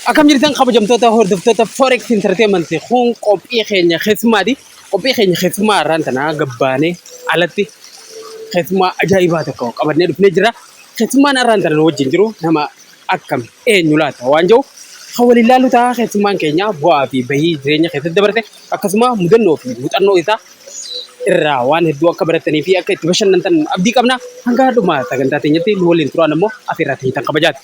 Akkam jirtan kabajamtoota hordoftoota Forex Entertainment kun qophii keenya keessummaati. Qophii keenya keessummaa har'aan tanaa gabbaanee alatti keessummaa ajaa'ibaa tokko qabannee dhufnee jira. Keessummaan har'aan tana nu wajjin jiru nama akkam eenyu laata waan jedhu kan waliin laallu ta'a. Keessummaan keenya bu'aa fi bahii jireenya keessatti dabarte akkasuma mudannoo fi muuxannoo isaa irraa waan hedduu akka barattanii fi akka itti bashannantan abdii qabna. Hanga dhuma sagantaa teenyatti nu waliin turaan ammoo afeerraa teenyatan kabajaati.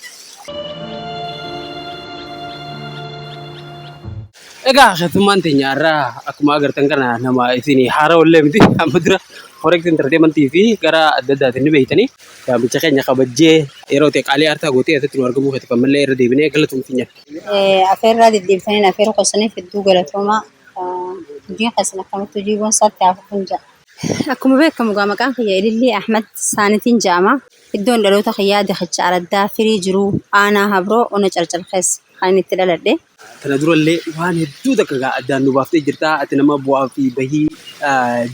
Egaa keessummaan teenya har'aa akkuma agartan kana nama isin haara wallee miti amma dura Forex Entertainment fi gara adda addaatiin ni beektanii waamicha keenya kabajjee yeroo ta'e qaalii aarsaa gootee asitti nu argamuu keetiif ammallee irra deebinee galatoomsi jenna. Afeerraa deddeebitanii afeeruu keessaniif hedduu galatoomaa. Hojiin keessan akkamitti hojii boonsaatti haa fufuun jedha. Akkuma beekamu egaa maqaan kiyya Ilillii Ahmad Saanitiin jedhama. Iddoon dhaloota kiyyaa Dakicha Araddaa Firii Jiruu Aanaa Habroo Ona Carcar keessa kan inni itti dhaladhe. Tana durallee waan hedduu takka gaa addaan nu baaftee jirta. Ati nama bu'aa fi bahii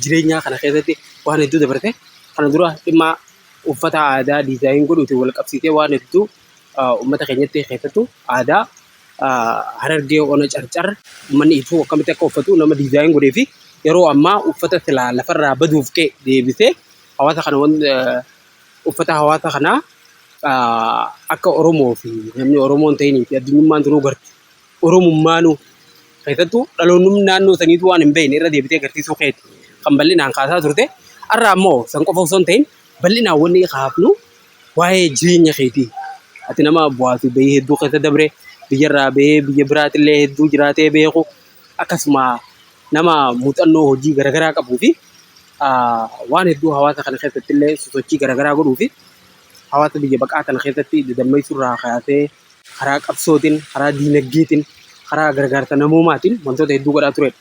jireenyaa kana keessatti waan hedduu dabarte. Kana dura dhimma uffata aadaa diizaayin godhuutiin wal qabsiisee waan hedduu uummata keenyatti keessattuu aadaa Harargee ona Carcar uummanni ituu akkamitti akka uffatu nama diizaayin godhee fi yeroo ammaa uffata silaa lafarraa baduuf ka'e deebisee hawaasa kana uffata hawaasa kanaa akka Oromoo fi namni Oromoo hin ta'inii fi addunyummaan tunuu gartu Oromummaanuu keessattuu dhaloonni naannoo saniitu waan hin beekne irra deebitee agarsiisuu keeti kan bal'inaan kaasaa turte. Har'a ammoo san qofa osoo hin ta'in bal'inaan wanni kaafnu waa'ee jireenya keetii. Ati nama bu'aa fi bahii hedduu keessa dabre biyyarraa bahee biyya biraatillee hedduu jiraatee beeku akkasuma nama muuxannoo hojii garaagaraa qabuu fi waan hedduu hawaasa kana keessatti illee sosochii garaagaraa godhuu fi hawaasa biyya baqaa kana keessatti dadammaysuu irraa kaasee karaa qabsootiin, karaa diinagdeetiin, karaa gargaarsa namoomaatiin wantoota hedduu godhaa turedha.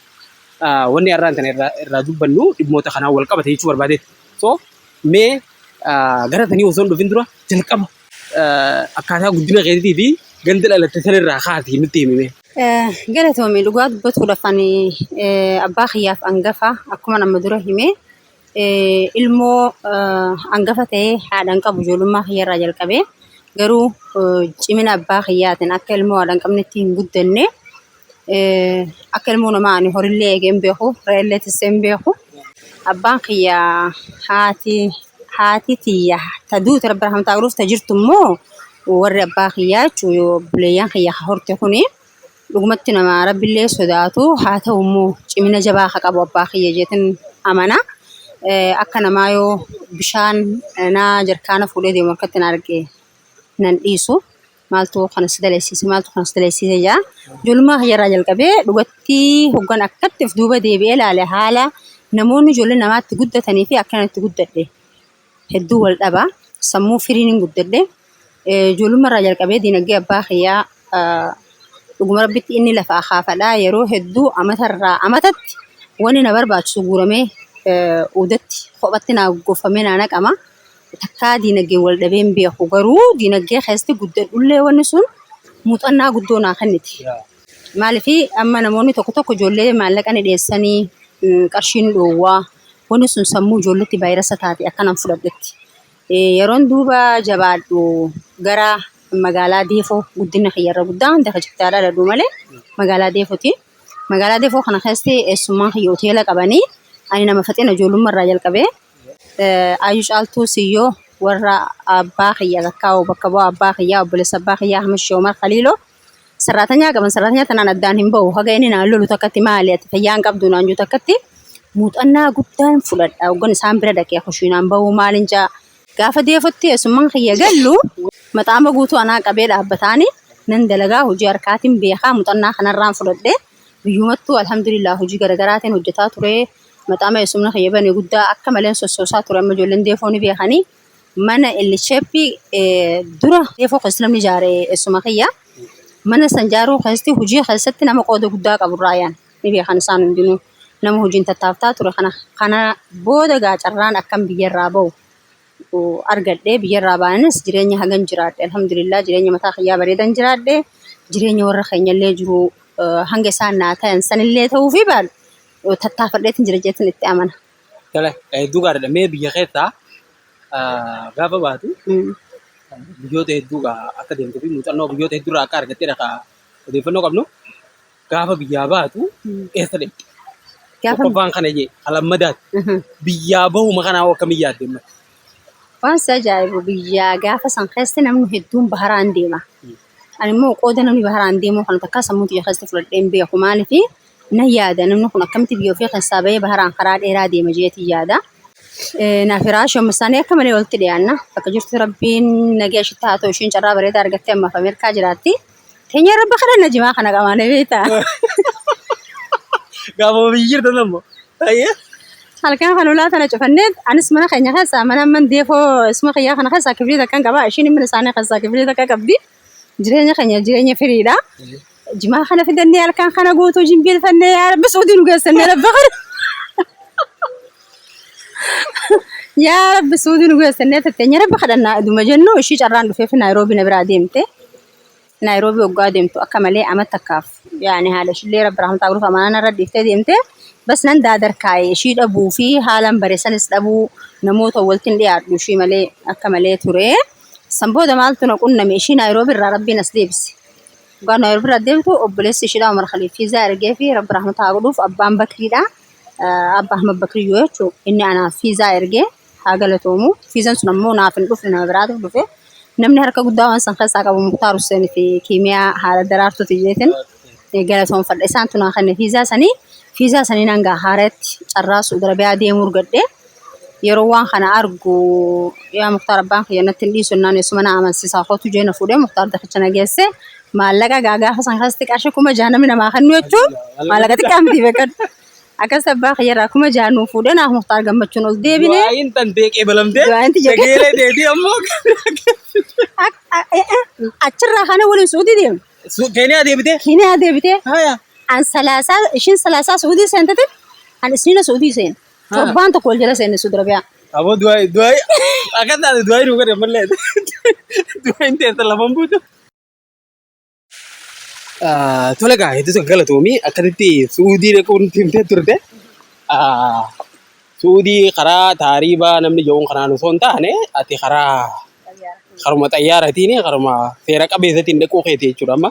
Wanni har'aan tana irraa dubbannu dhimmoota kanaan wal qabate jechuu barbaadeeti. So mee gara sanii osoo hin dhufin dura jalqaba akkaataa guddina keetii fi ganda dhalatte sanirraa kaasii nutti himi mee. Galatoomi dhugaa dubbatuudhaaf ani abbaa kiyyaaf angafa akkuma amma dura hime ilmoo angafa ta'ee haadha hin qabu ijoollummaa kiyyarraa jalqabee garuu cimina abbaa kiyyaatiin akka ilmoo haadha hin qabnetti hin guddanne. Akka ilmoo namaa ani horillee eegee hin beeku re'ellee tissee hin beeku. Abbaan kiyya haati haati tiyya ta duute rabbi rahmataa godhuuf ta jirtu immoo warri abbaa kiyyaa jechuun obboleeyyan kiyya ka horte kuni dhugumatti nama rabbillee sodaatu haa ta'u immoo cimina jabaa ka qabu abbaa kiyya jeetin amana. Akka namaa yoo bishaan naa jarkaana fuudhee deemu harkatti na arge nan dhiisu. Maaltu kana si daleessiise maaltu kana si daleessiise jaa. Ijoollummaa kiyyarraa jalqabee dhugatti hoggan akkatti of duuba deebi'ee ilaale haala namoonni ijoollee namaatti guddatanii fi akka itti guddadhe hedduu wal dhaba. Sammuu firiin hin guddadhe. Ijoollummaa irraa jalqabee diinagdee abbaa kiyyaa dhuguma rabbitti inni lafa akaafadha. Yeroo hedduu amatarraa amatatti wanni na barbaachisu guuramee uudatti kophatti naa goffamee naa naqama. Takkaa diinagdeen wal dhabee hin beeku. Garuu diinagdee keessatti guddadhullee wanni sun muuxannaa guddoo naa kenniti. Maaliif amma namoonni tokko tokko ijoollee maallaqa ni dheessanii qarshiin dhoowwaa wanni sun sammuu ijoolleetti vaayirasa taate akkanan fudhadhetti. Yeroon duuba jabaadhu gara magaalaa Deefoo guddina kiyyarra guddaa hunda keessatti haa dhaladhu malee magaalaa Deefooti. Magaalaa Deefoo kana keessatti eessummaan kiyya hoteela qabanii ani nama faxina ijoollummaa irraa jalqabee Aayyuu Caaltuu Siyyoo warra abbaa kiyya takkaa bakka bu'aa abbaa kiyyaa obboleessa abbaa kiyyaa Ahmad Shee Umar Khaliiloo sarraatanyaa qaban sarraatanyaa tanaan addaan hin bahu haga inni naan lolu takkatti maali ati fayyaa hin qabdu naan jiru takkatti muuxannaa guddaan fudhadha hoggan isaan bira dhaqee kushiinaan bahuu maalin jaa gaafa deefotti eessummaan kiyya gallu maxaama guutuu anaa qabee dhaabbataani nan dalagaa hojii harkaatiin beekaa muuxannaa kanarraan fudhadhe biyyumattuu alhamdulillah hojii garaagaraatiin hojjetaa ture maxaama eessumna kiyya bane guddaa akka maleen sossoosaa ture amma ijoolleen deefoo ni beekanii mana Ellisheeppii dura deefoo keessatti namni ijaare eessuma kiyya. Mana san ijaaruu keessatti hojii keessatti nama qooda guddaa qabu raayaan ni beekan isaan hundinuu. Nama hojiin tattaaftaa ture kana kana booda gaa carraan akkam biyyarraa bahu argadhe biyyarraa baanis jireenya hagan jiraadhe alhamdulillah jireenya mataa kiyyaa bareedan jiraadhe jireenya warra keenyallee jiru hanga isaan naa ta'an sanillee ta'uufii baadhu tattaafadheetin jira jeetin itti amana. Tole, hedduu gaariidha. Mee biyya keessaa gaafa baatu biyyoota hedduu akka deemtuu fi muuxannoo biyyoota hedduurraa akka argatteedha ka Odeeffannoo qabnu gaafa biyyaa baatu eessa deemte? Tokkoffaan kana jee lammadaati. Biyyaa bahuma kanaa hoo akkamiin yaadde amma? Waan si ajaa'ibu biyyaa gaafa san keessatti namni hedduun baharaan deema. Ani immoo qooda namni baharaan deemuu kana takkaa sammuu tiyya keessatti fudhadhee hin beeku. Maaliif nan yaada namni kun akkamitti biyya ofii keessaa bahee baharaan karaa dheeraa deema jeetiin yaada. Naaf raashoo isaanii akka malee walitti dhiyaanna. Bakka jirtu rabbiin nagaa ishitti haa ta'u ishiin carraa bareedaa argattee ammaaf Ameerikaa jiraatti. Teenya rabbi kadhanna jimaa kana qabaanee beektaa. Gaafa biyyi jirtan ammoo. Ayyee. Halkan kan ulaa tana cufannee anis mana keenya keessaa mana amman deefoo isuma kiyyaa kana keessaa kiflii takkan qaba ishiin mana isaanii keessaa kiflii takka qabdi. Jireenya keenya jireenya firiidha. Jimaa kana fidannee halkan kana guutuu jimbiilfannee yaa rabbi suudii nu geessannee rabbi kana. Yaa rabbi suudii nu geessannee tetteenya rabbi kadhannaa dhuma jennu ishii carraan dhufeef Naayiroobii na biraa deemte. Naayiroobii hoggaa deemtu akka malee ama takkaaf yaani haala ishillee rabbi rahmataa godhuuf amaanaa narra dhiiftee deemte bas nan daadarkaa'e ishii dhabuu fi haalan bare sanis dhabuu namoota walitti hin dhiyaadhu ishii malee akka malee ture. San booda maaltu na qunname ishii Naayiroobii irraa rabbiin as deebise. Hoggaa Naayiroobii irraa deemtu obboleessi ishiidhaa Umar Khaliif fiizaa ergee fi rabbi rahmataa godhuuf abbaan Bakriidha. Abba Ahmad Bakriyyoo jechuun inni anaaf fiizaa ergee haa galatoomu. Fiizaan sun ammoo naaf hin dhufne nama biraatu dhufe. Namni harka guddaa waan san keessaa qabu Muktaar Hussein fi Kiimiyaa haala daraartuuti jeetin galatoomfadha. Isaantu naa kenne fiizaa sanii. Fiizaa sanii nan gaa haaratti carraa Suudi Arabiyaa deemuu argadhe. Yeroo waan kana argu yaa Muktaar abbaan kiyya natti hin dhiisu naan eessuma na amansiisaa kootu jee na fuudhee Muktaar dakicha na geesse. Maallaqa gaa gaafa san keessatti qarshii 6000 namni namaa kennu jechuun maallaqa xiqqaa miti beekadhu. Akkas abbaa kiyyarraa 6000 nuu fuudhee naaf Muktaar gammachuun ol deebine. Du'aayin tan tee qeebalamtee Du'aayin tiyya dhageelee teetii ammoo Achirraa kana waliin Suudii deemne. Keeniyaa deebitee? Keeniyaa deebitee Haya. an salaasaa ishiin salaasaa Suudii seentete an isniina Suudii seene. Torbaan tokko wal jala seenne Suudi Arabiyaa. Aboo du'aayi du'aayi akkas taate du'aayi nuu godhe ammallee du'aayin teessa lafan buutu. Tole egaa hedduu tokko galatoomi akkasitti Suudii dhaquun himtee turte. Suudii karaa taariibaa namni jedhuun kanaan osoo hin taane ati karaa karuma xayyaaratiin karuma seera qabeessatiin dhaquu keeti jechuudha amma.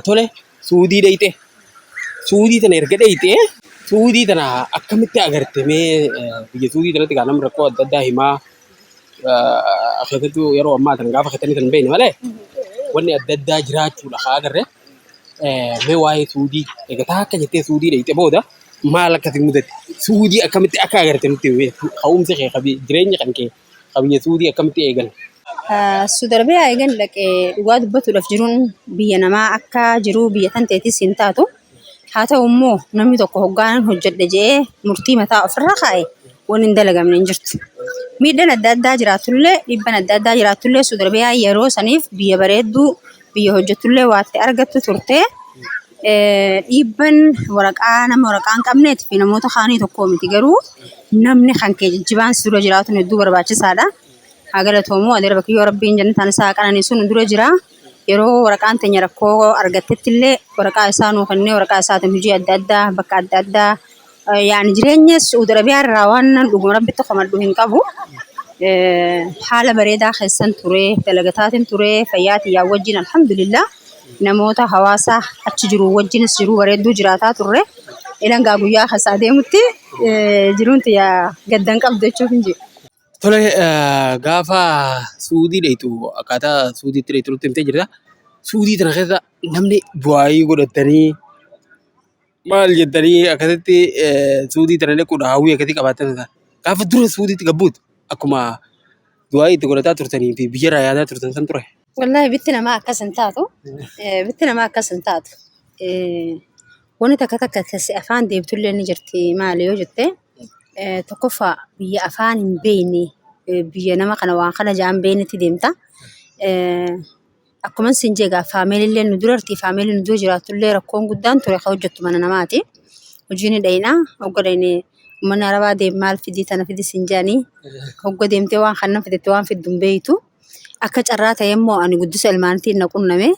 Tole Suudii dhayxe. Suudii tana erga dhayxe Suudii tana akkamitti agarte mee biyya Suudii tanatti gaa namni rakkoo adda addaa himaa keessattuu yeroo ammaa tana gaafa keessanii tan hin beekne malee wanni adda addaa jiraachuudha haa agarre. Mee waa'ee Suudii egaa taa akka jettee Suudii dhayxe booda maal akkasi mudate? Suudii akkamitti akka agarte nutti himi. Ka'umsi kee ka jireenyi kan kee ka biyya Suudii akkamitti eegale? Suudi Arabiyaa eegan dhaqee dhugaa dubbatuudhaaf jiruun biyya namaa akka jiruu biyya tan teetis hin taatu. Haa ta'u immoo namni tokko hoggaan hojjedhe jedhee murtii mataa ofirra kaa'e wanni hin dalagamne hin jirtu. Miidhaan adda addaa jiraatullee dhiibban adda addaa jiraatullee Suudi Arabiyaa yeroo saniif biyya bareedduu biyya hojjettullee waatti argattu turte. Dhiibban waraqaa nama waraqaa hin qabneet fi namoota kaanii tokko miti garuu namni kan kee jijjibaan si dura jiraatuun hedduu barbaachisaadha. Haa galatoomu adeera bakiyyoo rabbiin jannataan isaa haa qananiisu nu dura jira. Yeroo waraqaan teenya rakkoo argattetti illee waraqaa isaa nuu kennee waraqaa isaatiin hojii adda addaa bakka adda addaa yaani jireenya Suudi Arabiyaa irraa waan nan dhuguma rabbitti komadhu hin qabu. Haala bareedaa keessan ture dalagataatiin ture fayyaa tiyyaa wajjin alhamdulillah namoota hawaasa achi jiru wajjinis jiruu bareedduu jiraataa turre. Ilangaa guyyaa keessaa deemutti jiruun tiyya gaddan qabdu jechuuf hin jiru. Tole gaafa suudii dheeytu akkaataa suudiitti dheeytu nutti himtee jirta. Suudii tana keessa namni du'aayii godhatanii maal jettanii akkasitti suudii tana dhaquudha hawwii akkasii qabaattan sana. Gaafa dura suudiitti gabbuutu akkuma du'aayii itti godhataa turtanii fi biyyarraa yaadaa turtan san ture. Wallaahi bitti namaa akkas hin taatu. Bitti namaa akkas hin taatu. Wanni takka takka kasi afaan deebitullee ni jirti maali yoo jette tokkoffaa biyya afaan hin beekne biyya nama kana waan kana jaan beeknetti deemta. Akkuma sin jee egaa faamiliillee nu dura jirti faamiliin nu dura jiraatullee rakkoon guddaan ture kan hojjettu mana namaati. Hojii ni dhayina hogga dhayine uummanni arabaa deem maal fidii tana fidi sin jedhanii hogga deemtee waan kana fidette waan fiddu hin beektu. Akka carraa ta'e immoo ani guddisa ilmaanitiin na qunname.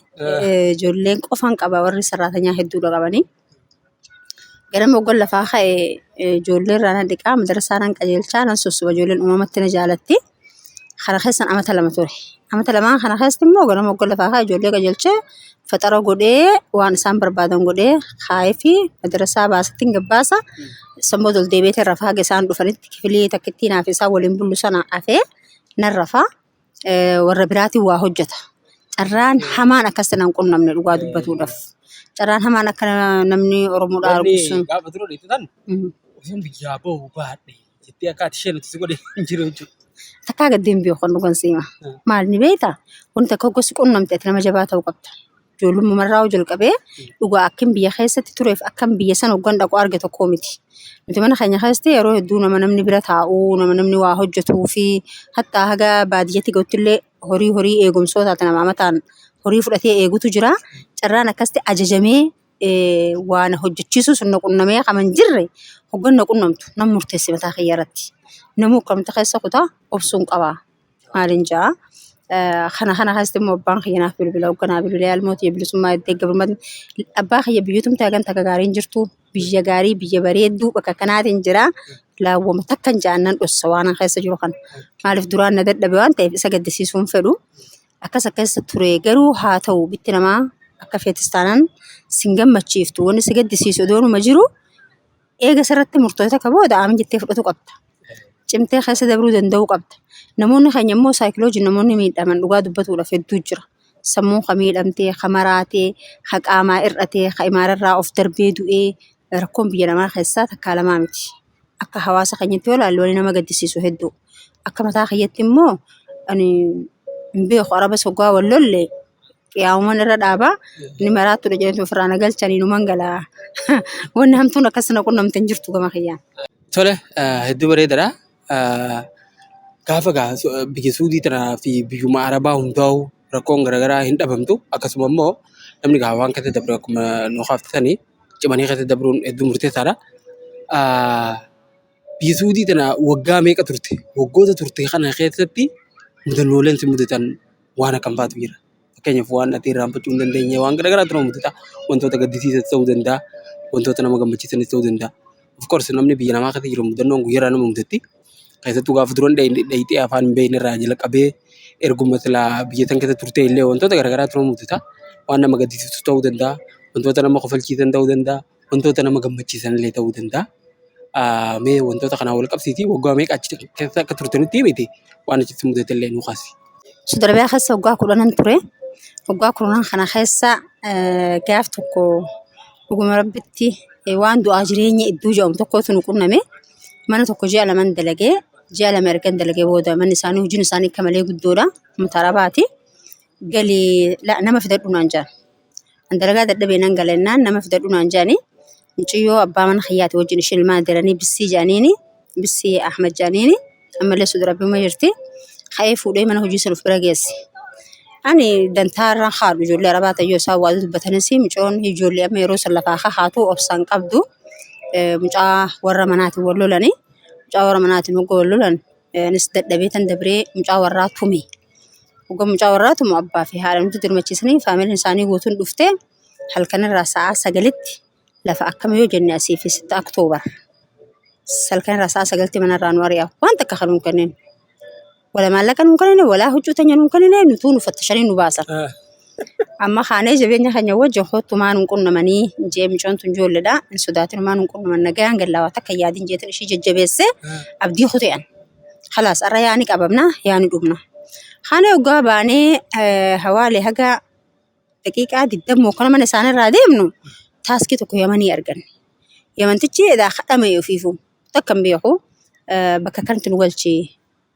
Ijoolleen qofan qaba warri saraatanyaa hedduudha qabanii. Ganama hoggan lafaa ka'e ijoollee irraa nan dhiqaa madarasaa nan qajeelchaa nan sossoba ijoolleen uumamatti na jaalatti. Kana keessan amata 2 ture. Amata lamaan kana keessatti immoo ganama hogga lafaa ka'e ijoollee qajeelchee faxara godhee waan isaan barbaadan godhee kaayee fi madarasaa baasetti hin gabbaasa. San booda ol deebi'eetiin rafaa haga isaan dhufanitti kifilii takkittii naaf isaan waliin bullu sana hafee nan rafaa. Warra biraatiin waa hojjeta. Carraan hamaan akkas nan qunnamne dhugaa dubbatuudhaaf. Carraan hamaan akka namni Oromoodhaa argu Wanni sun. gaafa dura dheettu tan osoon biyyaa bahu baadhe jettee akka ati isheen si godhe hin jiru jechuudha. Takkaa gaddee hin beeku kan dhugan siima. Maal ni beektaa? Wanti takka hogga si qunnamte ati nama jabaa ta'uu qabda. Ijoollummaa jalqabee dhugaa akkan biyya keessatti tureef akkan biyya sana hoggan dhaqu arge tokko miti. Nuti mana keenya keessatti yeroo hedduu nama namni bira taa'u, nama namni waa hojjetuu fi hattaa haga baadiyyatti gahutti illee horii horii eegumsoo taate nama amataan horii fudhatee eegutu jira. Carraan akkasitti ajajamee waan hojjechiisu sun na qunnamee kama hin jirre hoggan na qunnamtu nan murteesse mataa kiyya irratti. Namuu akkamta keessa kutaa obsuun qaba. Maaliin ja'a. Kana kana keessatti immoo abbaan kiyya naaf bilbila hogganaa bilbilee almooti bilisummaa itti gabrummaa abbaa kiyya biyyootumti hagan takka gaariin jirtu biyya gaarii biyya bareedduu bakka kanaatiin jira. Laawwama takkan ja'an nan dhossa waan an keessa jiru kana. Maaliif duraan na dadhabe waan ta'eef isa gaddisiisuun fedhu. Akkas akkas ture garuu haa ta'u bitti namaa akka feetis taanaan sin gammachiiftu wanni si gaddisiisu odoonuma jiru eega sirratti murtoote takka booda aamin jettee fudhatu qabda. Cimtee keessa dabruu danda'uu qabda. Namoonni keenya immoo saayikiloojiin namoonni miidhaman dhugaa dubbatuudhaaf hedduu jira. Sammuun ka miidhamtee, ka maraatee, ka qaamaa hir'atee, ka imaararraa of darbee du'ee rakkoon biyya namaa keessaa takkaa lamaa miti. Akka hawaasa keenyatti yoo ilaalle wanni nama gaddisiisu hedduu. Akka mataa kiyyatti immoo ani hin beeku arabas hoggaa wal lolle qiyaamuman irra dhaabaa inni maraattuudha jedhanii ofirraa na galchanii numan galaa. Wanni hamtuun akkas na qunnamte hin jirtu gama kiyyaan. Tole hedduu bareedaadha. Gaafa gaa biyya Suudii tanaa fi biyyuma Arabaa hundaa'u rakkoon garaagaraa hin dhabamtu. Akkasuma immoo namni gaa waan keessa dabre akkuma nu kaaftanii cimanii keessa dabruun hedduu murteessaadha. Biyya Suudii tana waggaa meeqa turte? Waggoota turte kana keessatti mudannooleen si mudatan waan akkam fa'aatu jira? Fakkeenyaaf waan ati irraanfachuu hin dandeenye waan garaagaraatu nama mudata. Wantoota gaddisiisan ta'uu danda'a, wantoota nama gammachiisanis ta'uu danda'a. Of course namni biyya namaa keessa jiru mudannoon guyyaarraa nama mudatti. Keessattuu gaafa duran dhayxee afaan hin beekne irraa jalqabee erguma silaa biyya san keessa turtee illee wantoota garaagaraatu nama mudata. Waan nama gaddisiisu ta'uu danda'a, wantoota nama kofalchiisan ta'uu danda'a, wantoota nama gammachiisan illee ta'uu danda'a. Mee wantoota kanaan wal qabsiisii waggaa meeqa achi keessa akka turte nutti himiti waan achitti mudate illee nu kaasi. Suudi Arabiyaa keessa waggaa 10n ture. Waggaa 10n kana keessa gaaf tokko dhuguma rabbitti waan du'aa jireenya iddoo jedhamu tokkotu nu qunname. Mana tokko ji'a laman dalagee ji'a 2 ergan dalagee booda manni isaanii hojiin isaanii akka malee guddoodha. Uummata Arabaati. Galii nama fidadhu naan jedhan. An dalagaa dadhabee nan gala jennaan nama fidadhu naan jedhani. Mucayyoo abbaa mana kiyyaati wajjin isheen ilmaan daranii bissii jedhaniini bissii Ahmad jedhaniini ammallee Suudi Arabiyaa jirti. Ka'ee fuudhee mana hojii sana of bira geesse. Ani dantaa irraan haadhu ijoollee Arabaa ta'e yoo isaan waa dubbatanis mucoon ijoollee amma yeroo san lafaa haatu obsaan qabdu. Mucaa warra manaatiin wal lolani. Mucaa warra manaatiin hogga wal lolan anis dadhabee tan dabree mucaa warraa tume. Hogga mucaa warraa tumu abbaa fi haadha nuti dirmachiisanii faamiliin isaanii guutuun dhuftee halkan irraa sa'a 9tti lafa akkam yoo jenne asii fi sitta Aktoobar. Halkan irraa sa'a 9tti manarraa nu ari'a. Waan takka kan nuun kennin. Wala maallaqa nuun kennine, walaa huccuu teenya nuun kennine, nutuu nu fattashanii nu baasan. Amma kaanee jabeenya keenya wajjin kottu maa nuun qunnamanii jee mucoon tun ijoolleedha. Hin sodaatin maa nuun qunnaman nagayaan gallaa waa takka yaadin jeetin ishii jajjabeessee abdii kute'an. Khalaas arra yaani qabamna yaani dhumna. Kaanee hoggaa baanee hawaalee haga daqiiqaa 20 kana mana isaanirraa deemnu taaskii tokko Yamanii arganne. Yamantichi edaa kadhame ofiifuu takka hin beeku bakka kanatti nu galchi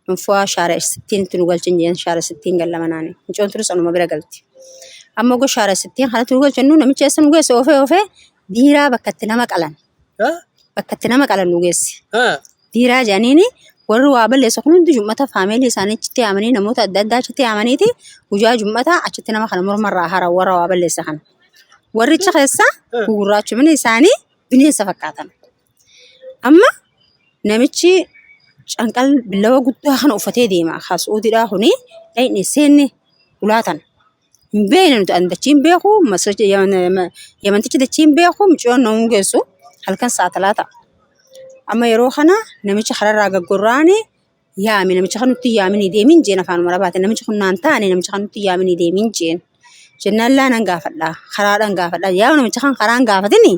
Unfuwaa shaara sittiinitti nu galchin jeen shaara sittiin galla manaani. Mucoon tunis anuma bira galti. Amma oguu shaara sittiin kanatti nu galchannu namicha eessa nu geesse oofee oofee diiraa bakka itti nama qalan. Bakka itti nama qalan nu geesse. Diiraa jedhaniini warri waa balleessu kun hundi jum'ata faamilii isaanii achitti yaamanii namoota adda addaa achitti yaamaniiti guyyaa jum'ataa achitti nama kana mormarraa haran warra waa balleessa kana. Warricha keessa gugurraachumni isaanii bineensa fakkaatan. Amma namichi canqal billawa guddaa kana uffatee deema. Ka Su'uudiidhaa kuni dhayne seenne ulaa tana. Hin beekne nuti an dachii hin beeku yamantichi dachii hin beeku mucayyoon na hin geessu halkan sa'a talaata. Amma yeroo kana namicha kararraa gaggorraani Yaami namicha kan nutti yaaminii deemin jeen afaanuma arabaatiin namichi kun naan taane namicha kan nutti yaaminii deemin jeen. Jennaan laa nan gaafadha karaadhaan gaafadha yaa namicha kan karaan gaafatini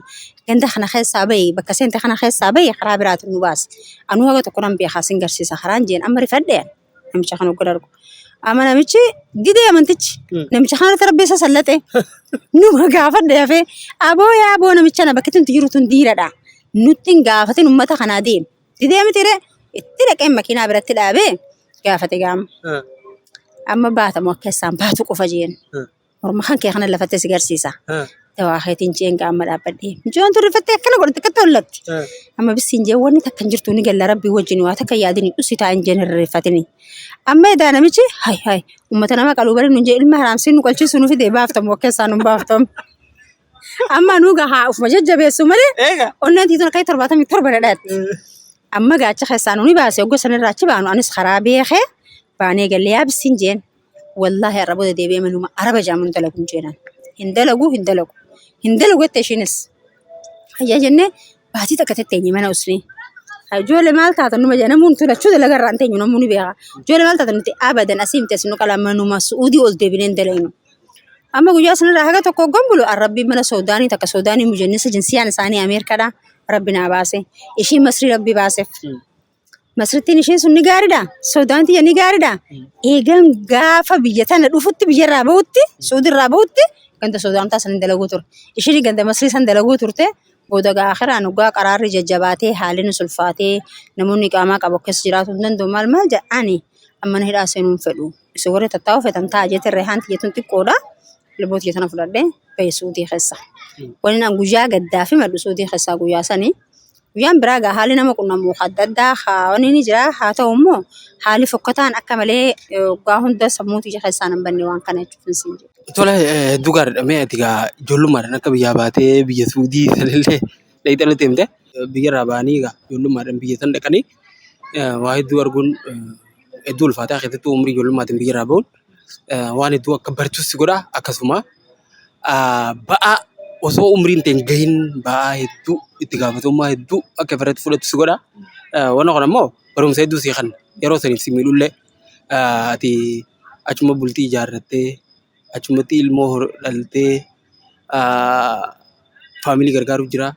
ganda kana keessaa bahi bakka seente kana keessaa bahi karaa biraatiin nu baasi. Anuu haga tokko nan beekaa sin garsiisa karaan jeen amma rifadhe namicha kana oggan argu. Amma namichi didee amantichi namicha kanarratti rabbi isa sallaxe numa gaafadhe hafee aboo yaa aboo namicha na bakki tunti jiru tun diiradha nutti hin gaafatin ummata kanaa deem. Didee miti ree itti dhaqee makiinaa biratti dhaabee gaafate gaama. Amma baatamu akka isaan baatu qofa jeen. Morma kan kee kana lafatti si garsiisa. Dawaa keetiin jeen gaama dhaabbadhee. Mucayyoon tun rifattee akkana godhatti akka tollatti. Amma bisiin jeen wanni takka hin jirtu ni galla rabbii wajjin waa takka yaadini dhusi taa'in jeen hin rifatini. Amma edaa namichi hay hay uummata nama qaluu bari nun jee ilma haraamsiin nu qalchiisu nu fidee baaftamu akka isaan nu baaftamu. Amma nuu gahaa ufuma jajjabeessu malee Eega. onneen tiituun akka 77 dhadhaatti. Amma gaacha keessaa nuni baase ogga sanirraa achi baanu anis karaa beekee baanee galle yaa bisiin jeen. Wallaahi har'a booda deebi'ee manuma araba jaamu hin dalagu hin jeenan. Hin dalagu hin dalagu. Hin dalagu jette ishiinis. Hayyaa jennee baatii takka tetteenye mana usnee. Ijoollee maal taatan numa jedha namoonni tolachuu dalaga irraa hin teenyu namuu ni beeka. Ijoollee maal taatan nuti abadan asii miti asii nu qalaa manuma su'uudii ol deebinee hin dalaynu. Amma guyyaa sanarraa haga tokko hoggan bulu rabbi mana Soodaanii takka Soodaanii mujannisa jinsiyaan isaanii Ameerikaadha rabbi naa baase. Ishii Masrii rabbi baaseef. Masrittiin isheen sun ni gaariidha. Soodaan tiyya ni gaariidha. Eegan gaafa biyya tana dhufutti biyyarraa bahutti Suudirraa bahutti ganda Soodaanotaa san dalaguu ture. Ishiin ganda Masrii san dalaguu turte. Booda gaa akiraan hoggaa qaraarri jajjabaatee haalli nu sulfaatee namoonni qaamaa qabu keessa jiraatu hin danda'u maal maal jedhani amma mana hidhaa seenuu hin fedhu. Isin warri tattaa'uu feetan ta'a jettee rehaan tiyya tun xiqqoodha. Lubbuu tiyya tana fudhadhee bahe Suudii keessa. Wani an guyyaa gaddaa fi madhu Suudii keessaa guyyaa sanii. Guyyaan biraa gaa haalli nama qunnamu adda addaa haa wani ni jira haa ta'u immoo haalli fokkataan akka malee waggaa hunda sammuu tiyya keessaa hin banne waan kana jechuuf hin siin jedhu. Tole hedduu gaariidha. Mee ati gaa ijoollummaadhaan akka biyyaa baatee biyya Suudii sanillee dhaqxee nutti himte. Biyyarraa ba'anii egaa ijoollummaadhaan biyya san dhaqanii waa hedduu arguun hedduu ulfaataa keessattuu umrii ijoollummaatiin biyyarraa ba'uun waan hedduu akka bartus si godha akkasuma ba'aa osoo umriin tee hin gahin ba'aa hedduu itti gaafatamummaa hedduu akka ofirratti fudhattu si godha. Wanni kun ammoo barumsa hedduu sii kenna yeroo saniif si miidhullee ati achuma bultii ijaarrattee achumatti ilmoo dhaltee faamilii gargaaruu jira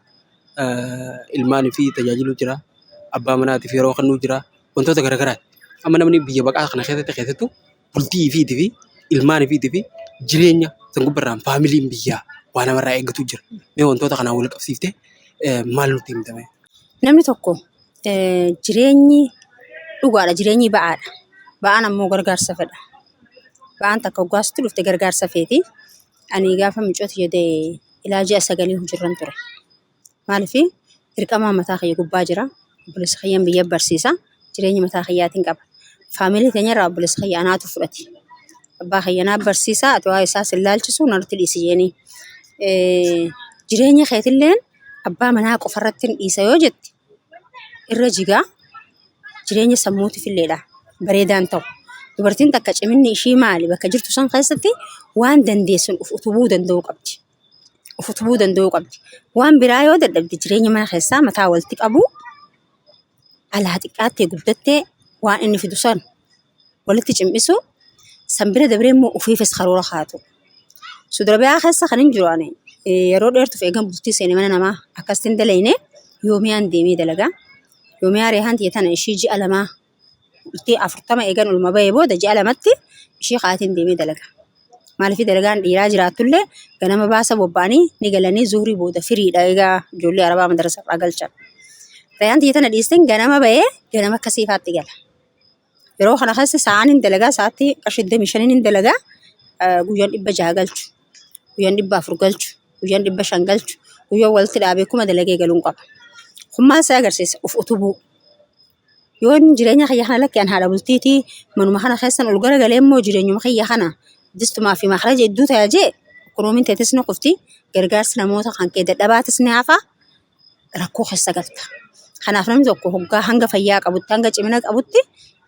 ilmaanii fi tajaajiluu jira abbaa manaatiif yeroo kennuu jira wantoota garaagaraati. Amma namni biyya baqaa kana keessatti keessattuu bultii ifiitii fi ilmaan ifiitii fi jireenya san gubbarraan faamiliin biyyaa waa namarraa eeggatu jira. Mee wantoota kanaan wal qabsiiftee maal nutti himta mee? Namni tokko jireenyi dhugaadha jireenyi ba'aadha. Ba'aan ammoo gargaarsa fedha. Ba'aan takka hoggaa sitti dhufte gargaarsa feeti. Ani gaafa mucoo tiyya da'e ilaa ji'a sagalii hojiirran ture. Maaliif dirqamaa mataa kiyya gubbaa jira. Obboleessa kiyyan biyya barsiisa. Jireenya mataa kiyyaatiin qaba. Faamilii teenyarraa obboleessa kiyya anaatu fudhate. Abbaa kiyya naa barsiisa ati waa isaa sin laalchisu narratti dhiisi jeeni. Jireenya keetilleen abbaa manaa qofarratti hin dhiisa yoo jette irra jigaa jireenya sammuutiif illeedha bareedaan ta'u. Dubartiin takka ciminni ishii maali bakka jirtu san keessatti waan dandeessuun of utubuu danda'uu qabdi. Of utubuu danda'uu qabdi. Waan biraa yoo dadhabde jireenya mana keessaa mataa walitti qabuu alaa xiqqaattee guddattee waan inni fidu san walitti cim'isuu san bira dabree immoo ofiifis karoora kaa'atu. Suudi Arabiyaa keessa kan hin jiru ani yeroo dheertuuf eegan bultii seene mana namaa akkasitti hin dalayne yoomiyaan deemee dalagaa. Yoomiyaa reehaan tiyya tana ishii ji'a lamaa bultii 40 eegan olma bahee booda ji'a lamatti ishii kaatiin deemee dalaga. Maaliif dalagaan dhiiraa jiraattullee ganama baasa bobba'anii ni galanii zuhurii booda firiidha egaa ijoollee arabaa madarasa irraa galchan. Reehaan tiyya tana dhiisteen ganama bahee ganama akka siifaatti gala. Yeroo kana keessa sa'aan hin dalagaa sa'aatti qarshii 25 hin dalagaa guyyaan 600 galchu guyyaan 400 galchu guyyaan 500 galchu guyyaan walitti dhaabee kuma dalagee galuun qaba. Kun maal si agarsiisa? Of utubuu. Yoo inni jireenya kiyya kana lakki an haadha bultiitii manuma kana keessan ol garagalee immoo jireenyuma kiyya kana distumaa fi makaraja hedduu ta'a jee ikkonoomiin teetis ni kufti gargaarsi namoota kan kee dadhabaatis ni hafa rakkoo keessa galta. Kanaaf namni tokko hoggaa hanga fayyaa qabutti hanga cimina qabutti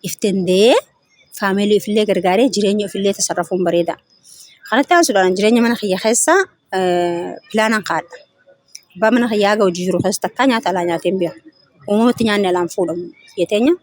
if danda'ee faamilii ofillee gargaaree jireenya ofillee tasarrafuun bareeda. Kanatti aansuudhaan jireenya mana kiyya keessa pilaanan kaa'adha. Abbaa mana kiyyaa haga hojii jiru keessa takkaa nyaata alaa nyaatee hin beeku. Uumamatti nyaanni alaan fuudhamu biyya teenya.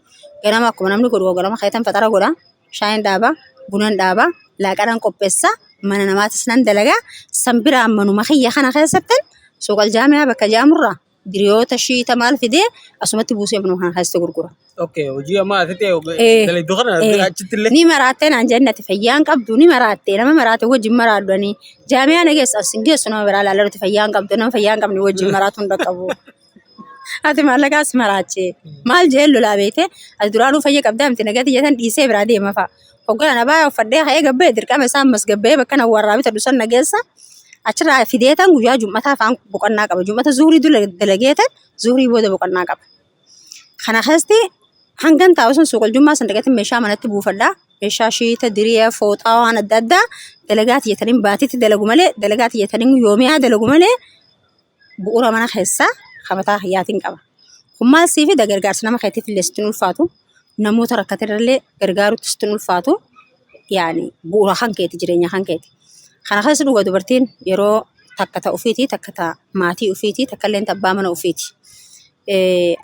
Ganama akkuma namni godhu ganama keetan faxara godha. Shaayiin dhaaba, bunan dhaaba, laaqanan qopheessa, mana namaatis nan dalagaa. San biraan manuma kiyya kana keessattan suuqal jaamiyaa bakka jaamurraa diriyoota shiita maal fidee asumatti buusee manuma kana keessatti gurgura. Okay, hojii amma asitti Eh, dalagdu kana eh. achitti illee. Ni maraattee naan jenne ati fayyaan qabdu ni maraattee nama maraate wajjin maraadhu ani jaamiyaa na geessu as hin geessu nama biraa ilaalaa nuti fayyaan qabdu nama fayyaan qabne wajjin maraatu hin dhaqqabu. Ati maallaqaas maraache maal jeen lolaa beekte ati duraanuu fayya qabdaa miti nagati jetan dhiisee biraa deema fa'a. Hogganaa na baay'ee uffadhee ka'ee gabbee dirqama isaa ammas gabbee bakka na warraa bitadhu san na geessa. Achirraa fideetan guyyaa jum'ataa fa'aan boqonnaa qaba. Jum'ata zuhurii dura dalageetan zuhurii booda boqonnaa qaba. Kana keessatti hangan taa'u sun suuqal jummaa san dhaqeetin meeshaa manatti buufadha. Meeshaa shiita, diriya, fooxaa waan adda addaa dalagaa tiyyataniin baatiitti dalagu malee dalagaa tiyyataniin yoomiyaa dalagu malee bu'uura mana keessaa mataa kiyyaatiin qaba. Kun maal sii fida gargaarsa nama keetiif illee sitti hin ulfaatu. Namoota rakkaterrallee gargaarutti sitti hin ulfaatu. Yaani bu'uura kan keeti jireenya kan keeti. Kana keessa dhuga dubartiin yeroo takka ta ofiiti takka ta maatii ofiiti takka illee ta abbaa mana ofiiti.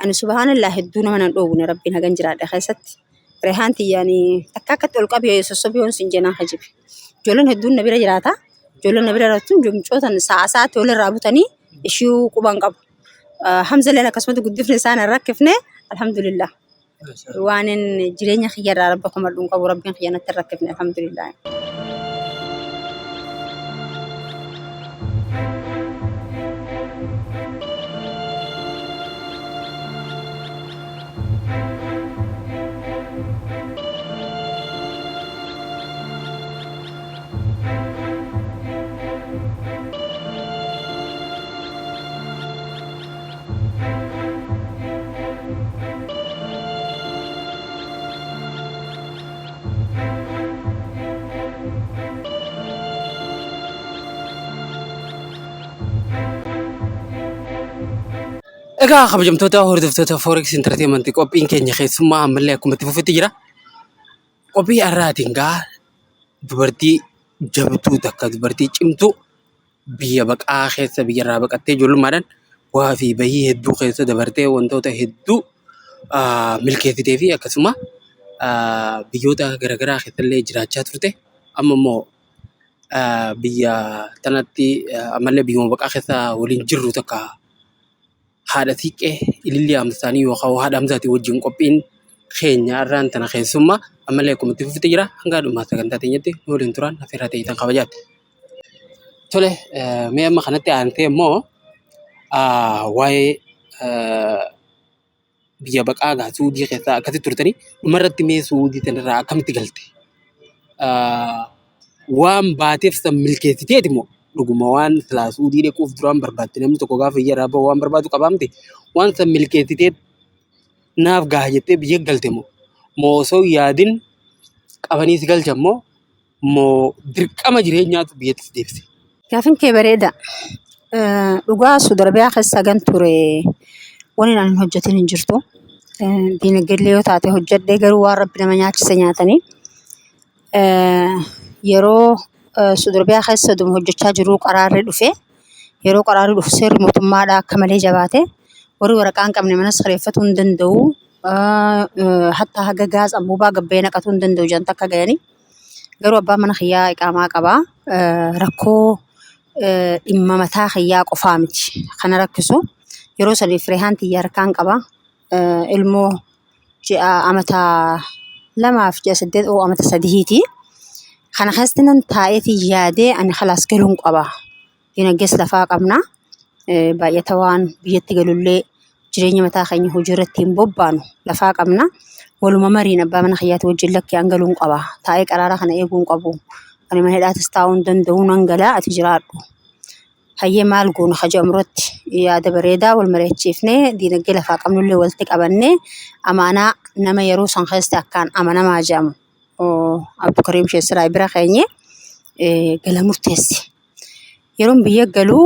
Ani subhaanallah hedduu nama nan dhoowwine rabbiin hagan jiraadha keessatti. Rehaan tiyyaani takka akkatti ol qabee sossobii sin jenaa hajibe. Ijoolleen hedduun na bira jiraata. Ijoolleen na bira jiraatun mucootan sa'a sa'aatti walirraa butanii ishii quban qabu. Hamzalleen akkasumatti guddifni isaan hin rakkifne alhamdulillah. Waan jireenya kiyyarraa rabba komadhu hin qabu rabbiin kiyya natti hin rakkifne alhamdulillah. Egaa kabajamtoota hordoftoota Forex Entertainment qophiin keenya keessummaa ammallee akkuma itti fufetti jira. Qophii har'aatiin gaa dubartii jabduu takka dubartii cimtuu biyya baqaa keessa biyyarraa baqattee ijoollummaadhaan bu'aa fi bahii hedduu keessa dabartee wantoota hedduu milkeessitee fi akkasuma biyyoota garaagaraa keessallee jiraachaa turte. Amma immoo biyya tanatti ammallee biyyuma baqaa keessa waliin jirru takka haadha siiqqee ilillii Hamsaanii yookaan haadha Hamsaatii wajjin qophiin keenya har'aan tana keessummaa ammallee akkuma itti fufte jira hanga dhumaa sagantaa teenyatti nu waliin turaan afeerraa ta'e kabajaati. Tole mee amma kanatti aantee immoo waa'ee biyya baqaa gaa Suudii keessaa akkasitti turtanii dhumarratti mee Suudii sanarraa akkamitti galte? Waan baateef san milkeessiteeti moo dhuguma waan silaa Suudii dhaquuf duraan barbaadde namni tokko gaafa biyya irraa bahu waan barbaadu qabaa miti waan san milkeessitee naaf gaha jettee biyya galte moo moo osoo hin yaadin qabanii si galchan moo moo dirqama jireenyaatu biyyatti si deebise? Gaafin kee bareeda. Dhugaa Suudi Arabiyaa keessa hagan ture wani ani hin hojjetin hin jirtu. Diinagdeellee yoo taate hojjedhee garuu waan rabbi nama nyaachise nyaatanii. Yeroo Suudi Arabiyaa keessa oduma hojjechaa jiruu qaraarri dhufe. Yeroo qaraarri dhufu seerri mootummaadhaa akka malee jabaate. Warri waraqaa hin qabne manas kireeffatuu hin danda'u. Hatta haga gaas ambuubaa gabbee naqatuu hin danda'u jedhan takka gayanii. Garuu abbaan mana kiyyaa iqaamaa qaba. Rakkoo dhimma mataa kiyyaa qofaa miti kana rakkisu. Yeroo saniif rehaan tiyya harkaan qaba. Ilmoo ji'a amata 2f ji'a 8 oo amata sadiiti. Kana keessatti nan taa'eeti yaadee ani kalaas galuun qaba. Dinagdees lafaa qabna. Baay'ata waan biyyatti galullee jireenya mataa keenya hojii irratti hin bobbaanu lafaa qabna. Waluma mariin abbaa mana kiyyaati wajjin lakki an galuun qaba. Taa'ee qaraara kana eeguu hin qabu. Ani mana hidhaatis taa'uu hin danda'u nan galaa ati jiraadhu. Hayyee maal goona ka jedhamu irratti yaada bareedaa wal mari'achiifnee diinagdee lafaa qabnullee walitti qabannee amaanaa nama yeroo san keessatti akkaan amanamaa jedhamu Abdukariim Sheessiraay bira keenye gala murteesse. Yeroon biyya galu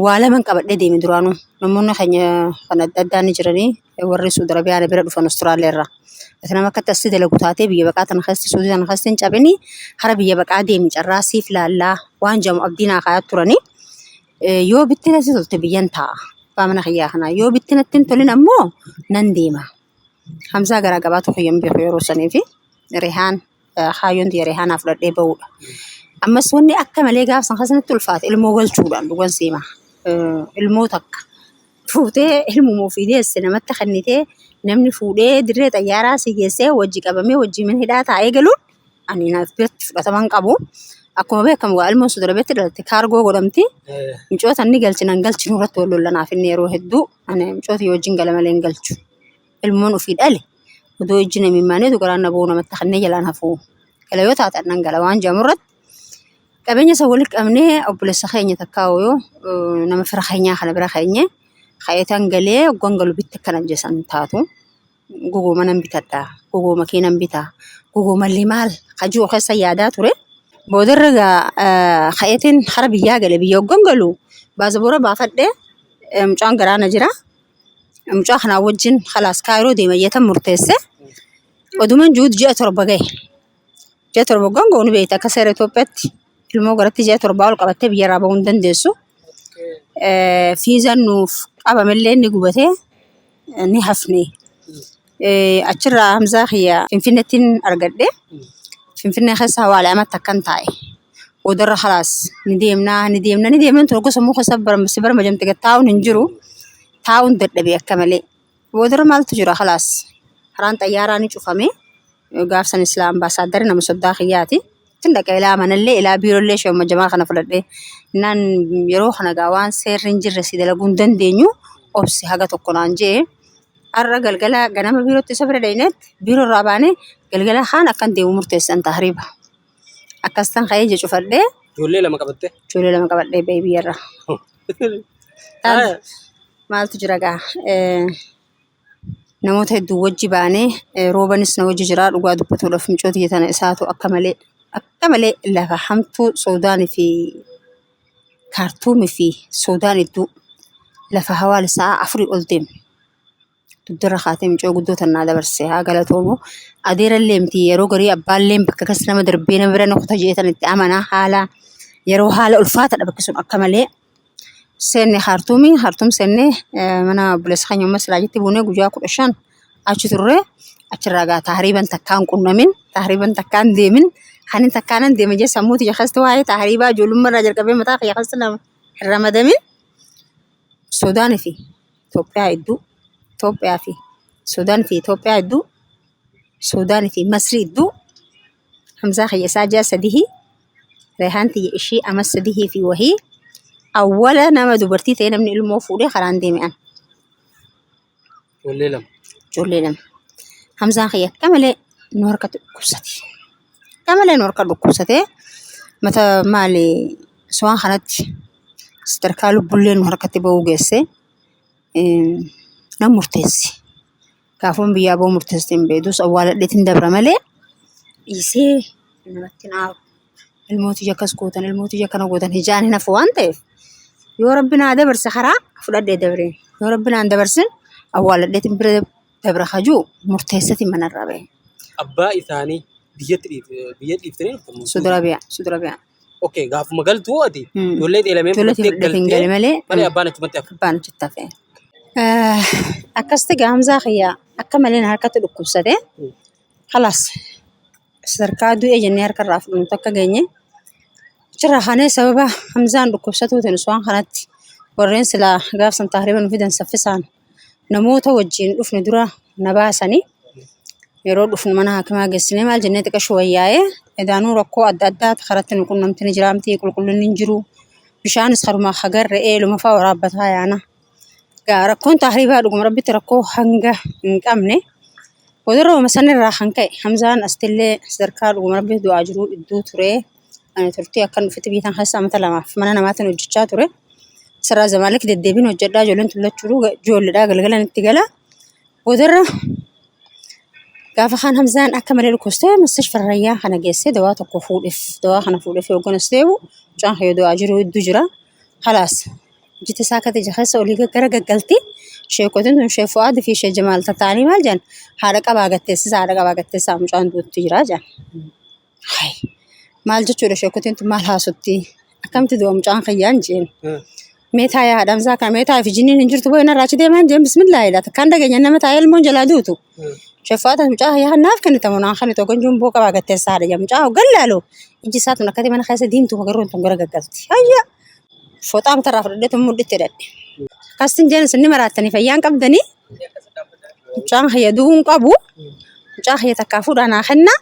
waa laman qabadhee deeme duraanuu. Namoonni keenya kan adda addaa ni jiranii warri Suudi Arabiyaa na bira dhufan Austraaliyaa irraa. Ati nama akkatti asii dalagu taatee biyya baqaa tana keessatti Suudii tana keessatti hin cabini hara biyya baqaa deemi carraa siif laallaa waan jedhamu abdii naa kaayaa turanii. Yoo bittiin asii tolte biyyan taa'a. Abbaa mana kiyyaa kana yoo bitti natti hin tolin ammoo nan deema. Hamzaa garaa gabaatu kiyya hin beeku yeroo sanii fi Rihaan kaayyoon tiyya Rihaanaa fudhadhee bahuudha. Ammas wanni akka malee gaaf san keessatti ulfaate ilmoo galchuudhaan dhugan siima. Ilmoo takka fuutee ilmuma ofii deesse namatti kennitee namni fuudhee dirree xayyaaraa si geessee wajji qabamee wajji mana hidhaa taa'ee galuun ani naaf biratti fudhatama hin qabu. Akkuma beekamu gaa ilmoon Suudi Arabiyaatti dhalatte kaargoo godhamti. Micoota inni galchina hin galchinu irratti wal lolla naaf inni yeroo hedduu ani micoota yoo wajjin gala malee hin galchu. Ilmoon ofii dhale odoo ijji na mimmaanee garaan na boo'u namatti kennee jalaan hafuu. Gala yoo taatan nan gala waan jedhamu irratti qabeenya isa walitti qabnee obboleessa keenya takkaa yoo nama fira keenyaa kana bira keenye ka'eetan galee hoggan galu bitti akkana jesan taatu. Gogoo manan bitadha, gogoo makiinan bita, gogoo malli maal hajuu keessa yaadaa ture. Boodarra egaa ka'eetiin hara biyyaa gale biyya hoggan galu baasaboora baafadhee mucaan garaa na jira. Mucaa kanaa wajjin khalaas kaayiroo deema jeetan murteesse. Oduman juut ji'a 7 gahe. Ji'a 7 hoggan ga'u ni beekta akka seera Itoophiyaatti ilmoo garatti ji'a 7 ol qabattee biyyarraa bahuu hin dandeessu. Fiizaan nuuf qabamellee ni gubatee ni hafne. Achirraa Hamzaa kiyya Finfinnettiin argadhe. Finfinnee keessa hawaala amatti akkan taa'e. Boodarra khalaas ni deemnaa ni deemna ni deemna tokko sammuu keessa si barmajamte gad taa'uun hin jiru. Taa'uun dadhabe akka malee. Boodarra maaltu jira khalaas karaan xayyaaraa ni cufame. Gaaf san silaa ambaasaaddari nama soddaa kiyyaati. Ittiin dhaqa ilaa manallee ilaa biirollee sheema jamaa kana fudhadhee. Naan yeroo kana gaa waan seerri hin jirre si dalaguu hin dandeenyu obsi haga tokko naan jee. Har'a galgala ganama biirootti isa bira dhayneetti biiroo irraa baanee galgala kaan akkan deemu murteessan tahriiba. Akkas tan ka'ee ija cufadhee. Ijoollee lama qabattee? Ijoollee lama qabadhee ba'ee biyyarraa. Maaltu jira gaa? Namoota hedduu wajji baanee roobanis na wajji jira dhugaa dubbatuudhaaf mucoo tiyya tana isaatu akka malee akka malee lafa hamtuu Suudaanii fi Kaartuumii fi Suudaan hedduu lafa hawaala sa'a afurii ol deemne. Dugdarra kaatee mucoo guddoo tan naa dabarse haa galatoomu. Adeerallee miti yeroo garii abbaallee bakka akkas nama darbee nama bira na kuta jeetan itti amanaa haala yeroo haala ulfaataadha bakki sun akka malee. Seenne Kaartuumii Kaartuum seennee mana obboleessa keenya Uummat Silaajitti buunee guyyaa 15 achi turre achirraa gaa taahriiban takkaan qunnamin taahriiban takkaan deemin kanin takkaanan deeme jee sammuu tiyya keessatti waa'ee taahriibaa ijoollummaa irraa jalqabee mataa kiyya keessatti nama hin ramadamin. Suudaanii fi Itoophiyaa hedduu Itoophiyaa fi Suudaan fi Itoophiyaa hedduu Suudaan fi Masrii hedduu Hamzaa kiyya isaa ji'a sadihii Rehaan tiyya ishii ama sadihii fi wahii awwala nama dubartii ta'e namni ilmoo fuudhee karaan deeme an. Ijoollee lama. Ijoollee lama. Hamzaan kiyya akka malee nu harkatti dhukkubsate. Akka malee nu harka dhukkubsatee mata maali suwaan kanatti sadarkaa lubbullee nu harkatti ba'uu geesse nan murteesse. Gaafuma biyyaa ba'uu murteessite hin beektus awwaaladheetiin dabra malee dhiisee namatti hin aaru. Ilmoo tiyya akkas gootan ilmoo tiyya akkana gootan hijaan hin hafu waan ta'eef yoo rabbi naa dabarse karaa fudhadhee dabre yoo rabbi naan dabarsin awwaaladheetiin bira dabra kajuu murteessetiin manarraa ba'e. Abbaa isaanii biyyatti biyya dhiiftanii dhuftan moo? Suudi Arabiyaa Suudi Arabiyaa. Okay, gaafuma galtuu ati ijoollee xeelamee Ijoollee fudhattee fudhateen galtee gale malee malee abbaan achumatti hafe. abbaan achitti hafe. Akkasitti gahamsaa kiyya akka malee na harkatti dhukkubsate. Kalaas sadarkaa du'e jennee harka irraa fudhannu takka geenye. Achirraa kaanee sababa Hamzaan dhukkubsatuutiin osoo waan kanatti warreen silaa gaafsan taahriba nu fidan saffisaan namoota wajjin dhufne dura na baasanii yeroo dhufnu mana hakimaa geessinee maal jennee xiqqashu wayyaa'ee edaanuu rakkoo adda addaa karatti nu qunnamti ni jiraamti qulqullinni hin jiru bishaanis karuma hagarre eeluma fa'aa waraabbataa yaana. Gaa rakkoon tahribaa dhuguma rabbitti rakkoo hanga hin qabne Wadarrooma sanirraa kan ka'e Hamzaan astillee sadarkaa dhuguma rabbi du'aa jiruu iddoo ture. Ani turtii akkan dhufetti biyya tana keessa amata lamaaf mana namaatiin hojjechaa ture. Asirraa Zamaalik deddeebiin hojjedhaa ijoolleen tullachuu ijoolleedhaa galgalan itti gala. Boodarra gaafa kaan Hamzaan akka malee dhukkubsatee mustashfa Rayyaa kana geessee dawaa tokko fuudheef dawaa kana fuudheef hoogganas deebi'u mucaan kiyya du'aa jiru hedduu jira. Kalaas ijji isaa akka ija keessa olii gara gaggalti. Sheekotiin tun Sheek Fu'aad fi Sheek Jamaal tataanii maal jedhan haadha qabaa gatteessisa haadha qabaa gatteessaa mucaan duutti jira jedhan. Hayi maal jechuudha sheekotiin tun maal haasotti akkamitti du'a mucaan kiyyaan jeen. Mee taayaa haadha Hamzaa kana mee taayaa fi jinniin hin jirtu boo'ee narraa achi deemaan jeen bismillaahi dha. Takkaan dhageenya nama taa'ee ilmoon jalaa duutu. Shaffaata mucaa yaa naaf kennitamu naan kan tokko juun boo qabaa gatteessaa haadha jaa mucaa hoggan laalu ijji isaa tun akkati mana keessa diimtuu magarroon tun gara gaggalti. Hayya foxaa matarraa fudhadhee tun mudhitti hidhadhe. Akkasiin jeen isin ni maraattanii fayyaan qabdanii mucaan kiyya du'uu hin qabu. Mucaa kiyya takkaa fuudhaa naa kenna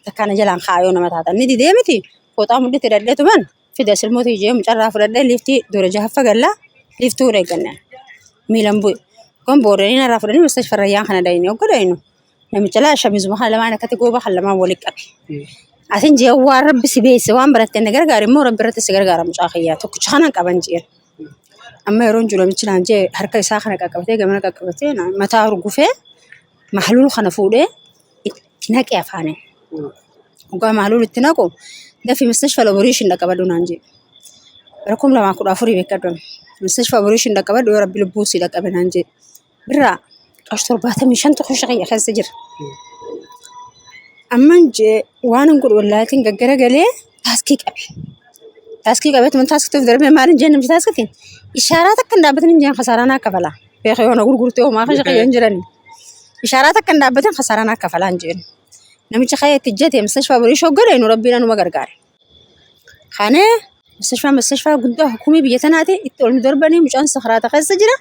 takkaa na jalaan kaayoo nama taatan ni didee miti foxaa mudhitti hidhadhee tuman fida silmoota ijee mucarraa fudhadhee liiftii dura jahaffa gallaa liiftuu hin eegganne miilan bu'e. Gon boodanii narraa fudhanii mustashfa rayyaan kana dhayine hogga dhayinu namicha laa shamizuma kana lamaan akkatti gooba kan lamaan walitti qabe. Asin jee waan rabbi si beesse waan baratte na gargaare immoo rabbi irratti si gargaara mucaa kiyyaa tokkicha kanan qaban jeen. Amma yeroon jiru namichi naan jee harka isaa kana qaqqabatee gamana qaqqabatee mataa hurgufee mahluul kana fuudhee itti naqe afaaniin. Hoggaa mahluul itti naqu dafi mustashfa laboreeshin dhaqqabadhu naan jee. Bara 2014 beekadhu. Mustashfa laboreeshin dhaqqabadhu yoo rabbi lubbuu si dhaqqabe naan jee. Birraa qarshii 75 tu kusha kiyya keessa jira. Amman jee waan hin godhu wallaahitiin gaggara galee taaskii qabe. Taaskii qabee tuma taaskii tuuf darbee maal hin jeen namni taaskitiin ishaaraa takka hin dhaabbatin hin jeen kasaaraa naa kafala. Beeka yoo na gurgurtee homaa kasha kiyya hin jirani. Ishaaraa takka hin dhaabbatin kasaaraa naa kafalaa hin jeen. Namicha ka'ee itti ijjate mustashfaa borii shoggodhe nu rabbiin anuma gargaare. Kanee mustashfaa mustashfaa guddaa hukumii biyya tanaati itti ol nu darbanii mucaan sakaraata keessa jira.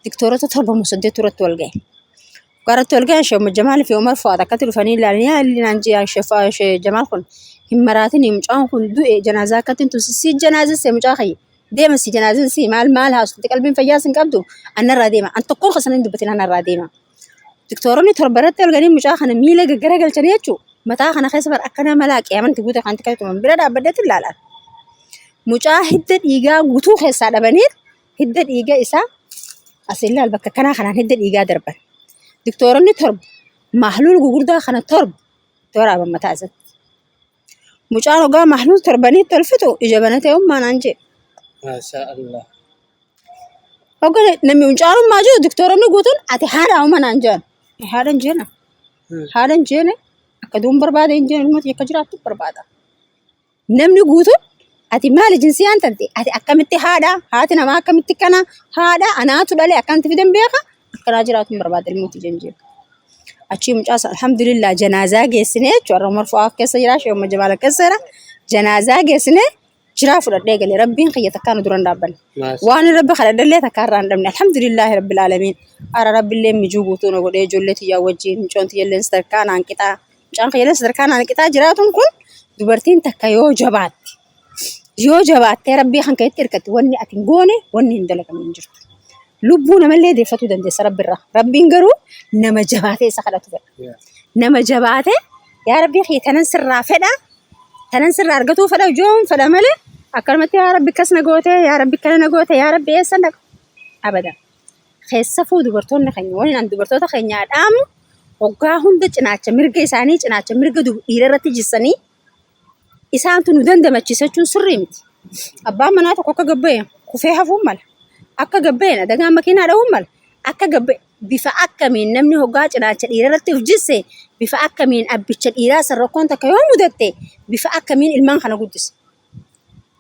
Diktoorota 7 moo 8 irratti wal ga'e. Garatti wal ga'an Sheekh Jamaal fi Umar Fuwaad akkatti dhufanii ilaalanii yaa illi naan jee Sheekh Jamaal kun hin maraatin mucaan kun du'e janaazaa akkatti hin tumsi si janaazessee mucaa kiyya. Deema si janaazessee maal maal haasofte qalbiin fayyaa sin qabdu annarraa deema an tokkoon keessan hin dubbatin annarraa deema. Diktooronni 7 irratti ol ganii mucaa kana miila gaggara galchanii jechuudha. Mataa kana keessa bar akka nama laaqee amanti guute kan xiqqaa tuman bira dhaabbadheetti ilaalan. Mucaa hidda dhiigaa guutuu keessaa dhabanii hidda dhiiga isaa as ilaal bakka kanaa kanaan hidda dhiigaa darban. Diktooronni 7 mahluul gugurdaa kana 7 itti waraaban mataa isaatti. Mucaan hoggaa mahluul torbanii itti ol fixu ija banatee ummaa naan jedhe. Maashaa Allah. Hogga namni mucaanummaa jiru diktooronni guutuun ati haadha uma naan jedhan. Haadha hin jeena. Haadha hin jeene akka duun barbaade hin jeene ilmooti akka jiraattu barbaada. Namni guutuun ati maali jinsiyaan tante ati akkamitti haadha haati namaa akkamitti kana haadha anaatu dhale akkamitti fidan beeka akkanaa jiraatu hin barbaada ilmooti jenjeen. Achii mucaa sana alhamdulillah janaazaa geessine jechuudha. Umar Fu'aaf keessa jira, Sheekh Umar Jamaal keessa jira. Janaazaa geessine jiraa fudhadhee gale rabbiin kiyya takkaa nu dura hin dhaabbanne. Waan rabbi kadhadhallee takkaa irraa hin dhabne alhamdulillaahi rabbil aalamiin. Ara rabbillee mijuu guutuu na godhee ijoollee tiyyaa wajjin mucoon tiyyallee sadarkaa naan qixaa mucaan kiyyallee sadarkaa naan qixaa jiraatuun kun dubartiin takka yoo jabaatte yoo jabaattee rabbii kan keetti hirkatte wanni ati hin goone wanni hin dalagamne hin jirtu. Lubbuu namallee deeffatuu dandeessa rabbirraa. Rabbiin garuu nama jabaatee isa kadhatu fedha. Nama jabaatee yaa rabbii kiyya tanan sirraa fedha tanan sirraa argatuu fedha ijoon fedha malee akkanumatti yaa rabbi akkas na goote yaa rabbi akkana na goote yaa rabbi eessa dhaqa abadan. Keessafuu dubartoonni keenya waliin an dubartoota keenyaa dhaamu hoggaa hunda cinaacha mirga isaanii cinaacha mirga dhiira irratti jissanii isaantu nu dandamachiisa jechuun sirrii miti. Abbaan manaa tokko akka gabbaye kufee hafuun mala. Akka gabbayeen adagaan makiinaa dha'uun mala. Akka gabbaye bifa akkamiin namni hoggaa cinaacha dhiira irratti of jisse bifa akkamiin abbicha dhiiraa san rakkoon takka yoo mudatte bifa akkamiin ilmaan kana guddisa.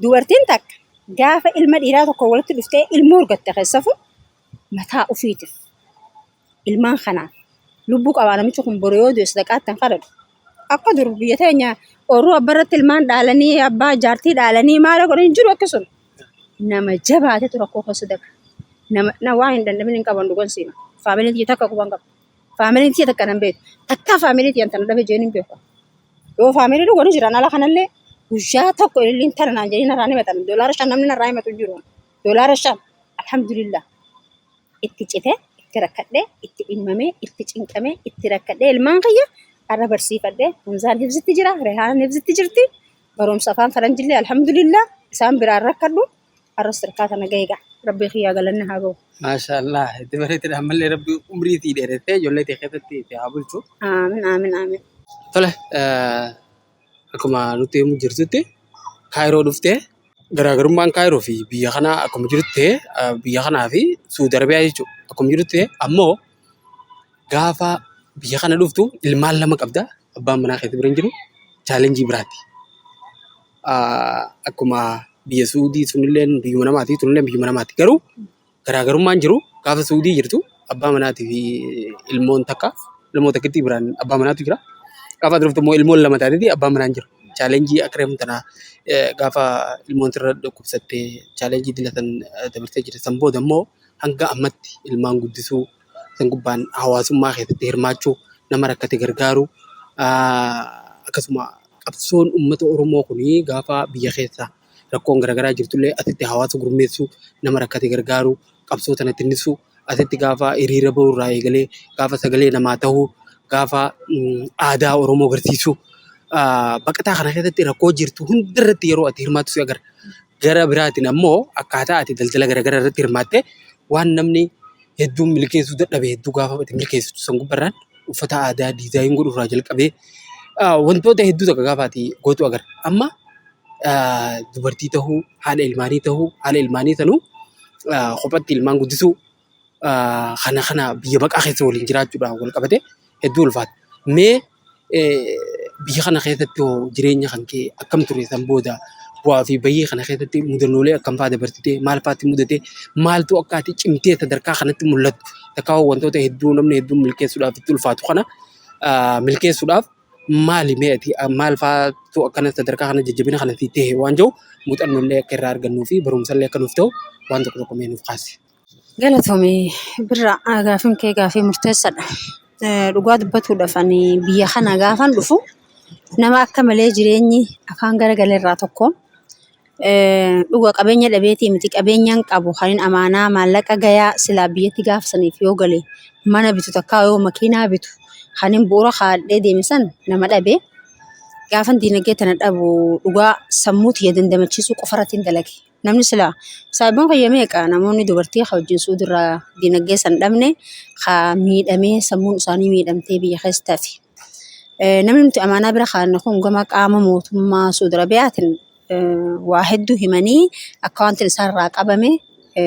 Dubartiin takka gaafa ilma dhiiraa tokko walitti dhuftee ilmoo argatte keessafu mataa ofiitiif ilmaan kanaaf lubbuu qabaa namichi kun boru yoo du'e sadaqaatti hin kadhatu. Akka dur biyya teenya oorruu abbaa irratti ilmaan dhaalanii abbaa jaartii dhaalanii maal godhan hin jiru akka sun. Nama jabaatetu rakkoo keessa dabra. Nama na waan hin dandamin hin qaban dhugan siima. Faamiliin tiyya takka quban qabu. Faamiliin tiyya takka nan beeku. Takkaa faamilii tiyyan tana dhabe jeen hin beeku. Yoo faamilii dhugan jiran ala kanallee guyyaa tokko ililliin tana naan jedhanii narraa himatan. $5 namni narraa himatu hin jiru. $5 alhamdulillah. Itti cite, itti rakkadhe, itti dhimmame, itti cinqame, itti rakkadhe ilmaan kiyya har'a barsiifadhe. Hamzaan hifzitti jira, Rehaan hifzitti jirti. Barumsa afaan faranjillee alhamdulillah isaan biraan rakkadhu. Har'a sadarkaa kana ga'e egaa. Rabbii kiyyaa galanni haa ga'u. Maasha Allah. Itti bareeddadha. Ammallee rabbi umrii sii dheeressee ijoollee tee keessatti itti haa bulchu. Aamin aamin aamin. Tole akkuma nutti himu jirtutti Kaayiroo dhuftee garaagarummaan Kaayiroo fi biyya kanaa akkuma jirutti ta'ee biyya kanaa fi Suudi Arabiyaa jechuudha. Akkuma jirutti ta'ee ammoo gaafa biyya kana dhuftu ilmaan lama qabda abbaan manaa keetii bira hin jiru chaalenjii biraati. Akkuma Biyya Suudii sunilleen biyyuma namaati tunilleen biyyuma namaati. Garuu garaagarummaan jiru gaafa Suudii jirtu abbaa manaatii fi ilmoon takka ilmoo takkittii biraan abbaa manaatu jira. Gaafa dhuftu immoo ilmoon lama taateeti abbaan manaa hin jiru. Challenge akka reefu tanaa gaafa ilmoon sirra dhukkubsattee challenge dilatan dabarsee jira. San booda immoo hanga ammatti ilmaan guddisuu san gubbaan hawaasummaa keessatti hirmaachuu nama rakkate gargaaruu akkasuma qabsoon uummata Oromoo kuni gaafa biyya keessa rakkoon garaagaraa jirtullee asitti hawaasa gurmeessuu nama rakkate gargaaruu qabsoo tana tinnisuu asitti gaafa hiriira bahuu irraa eegalee gaafa sagalee namaa ta'uu gaafa aadaa Oromoo agarsiisuu baqataa kana keessatti rakkoo jirtu hundarratti yeroo ati hirmaattu si agarra. Gara biraatiin ammoo akkaataa ati daldala garaagaraa irratti hirmaattee waan namni hedduun milkeessuu dadhabe hedduu gaafa ati milkeessitu san gubbarraan uffata aadaa design godhuu irraa jalqabee wantoota hedduu takka gaafa ati gootu agarra. Amma dubartii tahuu, haadha ilmaanii tahuu, haadha ilmaanii sanuu kophatti ilmaan guddisuu kana kana biyya baqaa keessa waliin jiraachuudhaan wal qabate hedduu ulfaata. Mee biyya kana keessatti hoo jireenya kan kee akkam ture san booda bu'aa fi bahii kana keessatti mudannoolee akkam fa'aa dabarsitee maal fa'aatti mudate maaltu akka ati cimtee sadarkaa kanatti mul'attu takkaa wantoota hedduu namni hedduun milkeessuudhaaf itti ulfaatu kana milkeessuudhaaf maali mee ati maal fa'aatu akkana sadarkaa kana jajjabina kana sii ta'e waan jiru muuxannoollee akka irraa argannuu fi barumsallee akka nuuf ta'u waan tokko tokko mee nuuf kaasi. Galatoomii Birraa, gaafiin kee gaafii murteessaadha. Dhugaa dubbatuudhaaf ani biyya kana gaafan dhufu nama akka malee jireenyi afaan garagalee irraa tokko. Dhuga qabeenya dhabeetii miti, qabeenyaan qabu kan hin amaanaa maallaqa gayaa silaa biyyatti gaafsaniif yoo gale mana bitu takkaa yoo makiinaa bitu kan hin bu'uura kaa'adhee deeme san nama dhabe. Gaafan diinagdee tana dhabu dhugaa sammuu tiyya dandamachiisuu qofarratti hin dalage. Namni silaa saahiboon kiyya meeqa namoonni dubartii ka wajjin suudirraa diinagdee san dhabne ka miidhamee sammuun isaanii miidhamtee biyya keessa tafe. Namni nuti amaanaa bira kaa'anne kun gama qaama mootummaa Suudi Arabiyaatiin waa hedduu himanii akka wanti isaanirraa qabame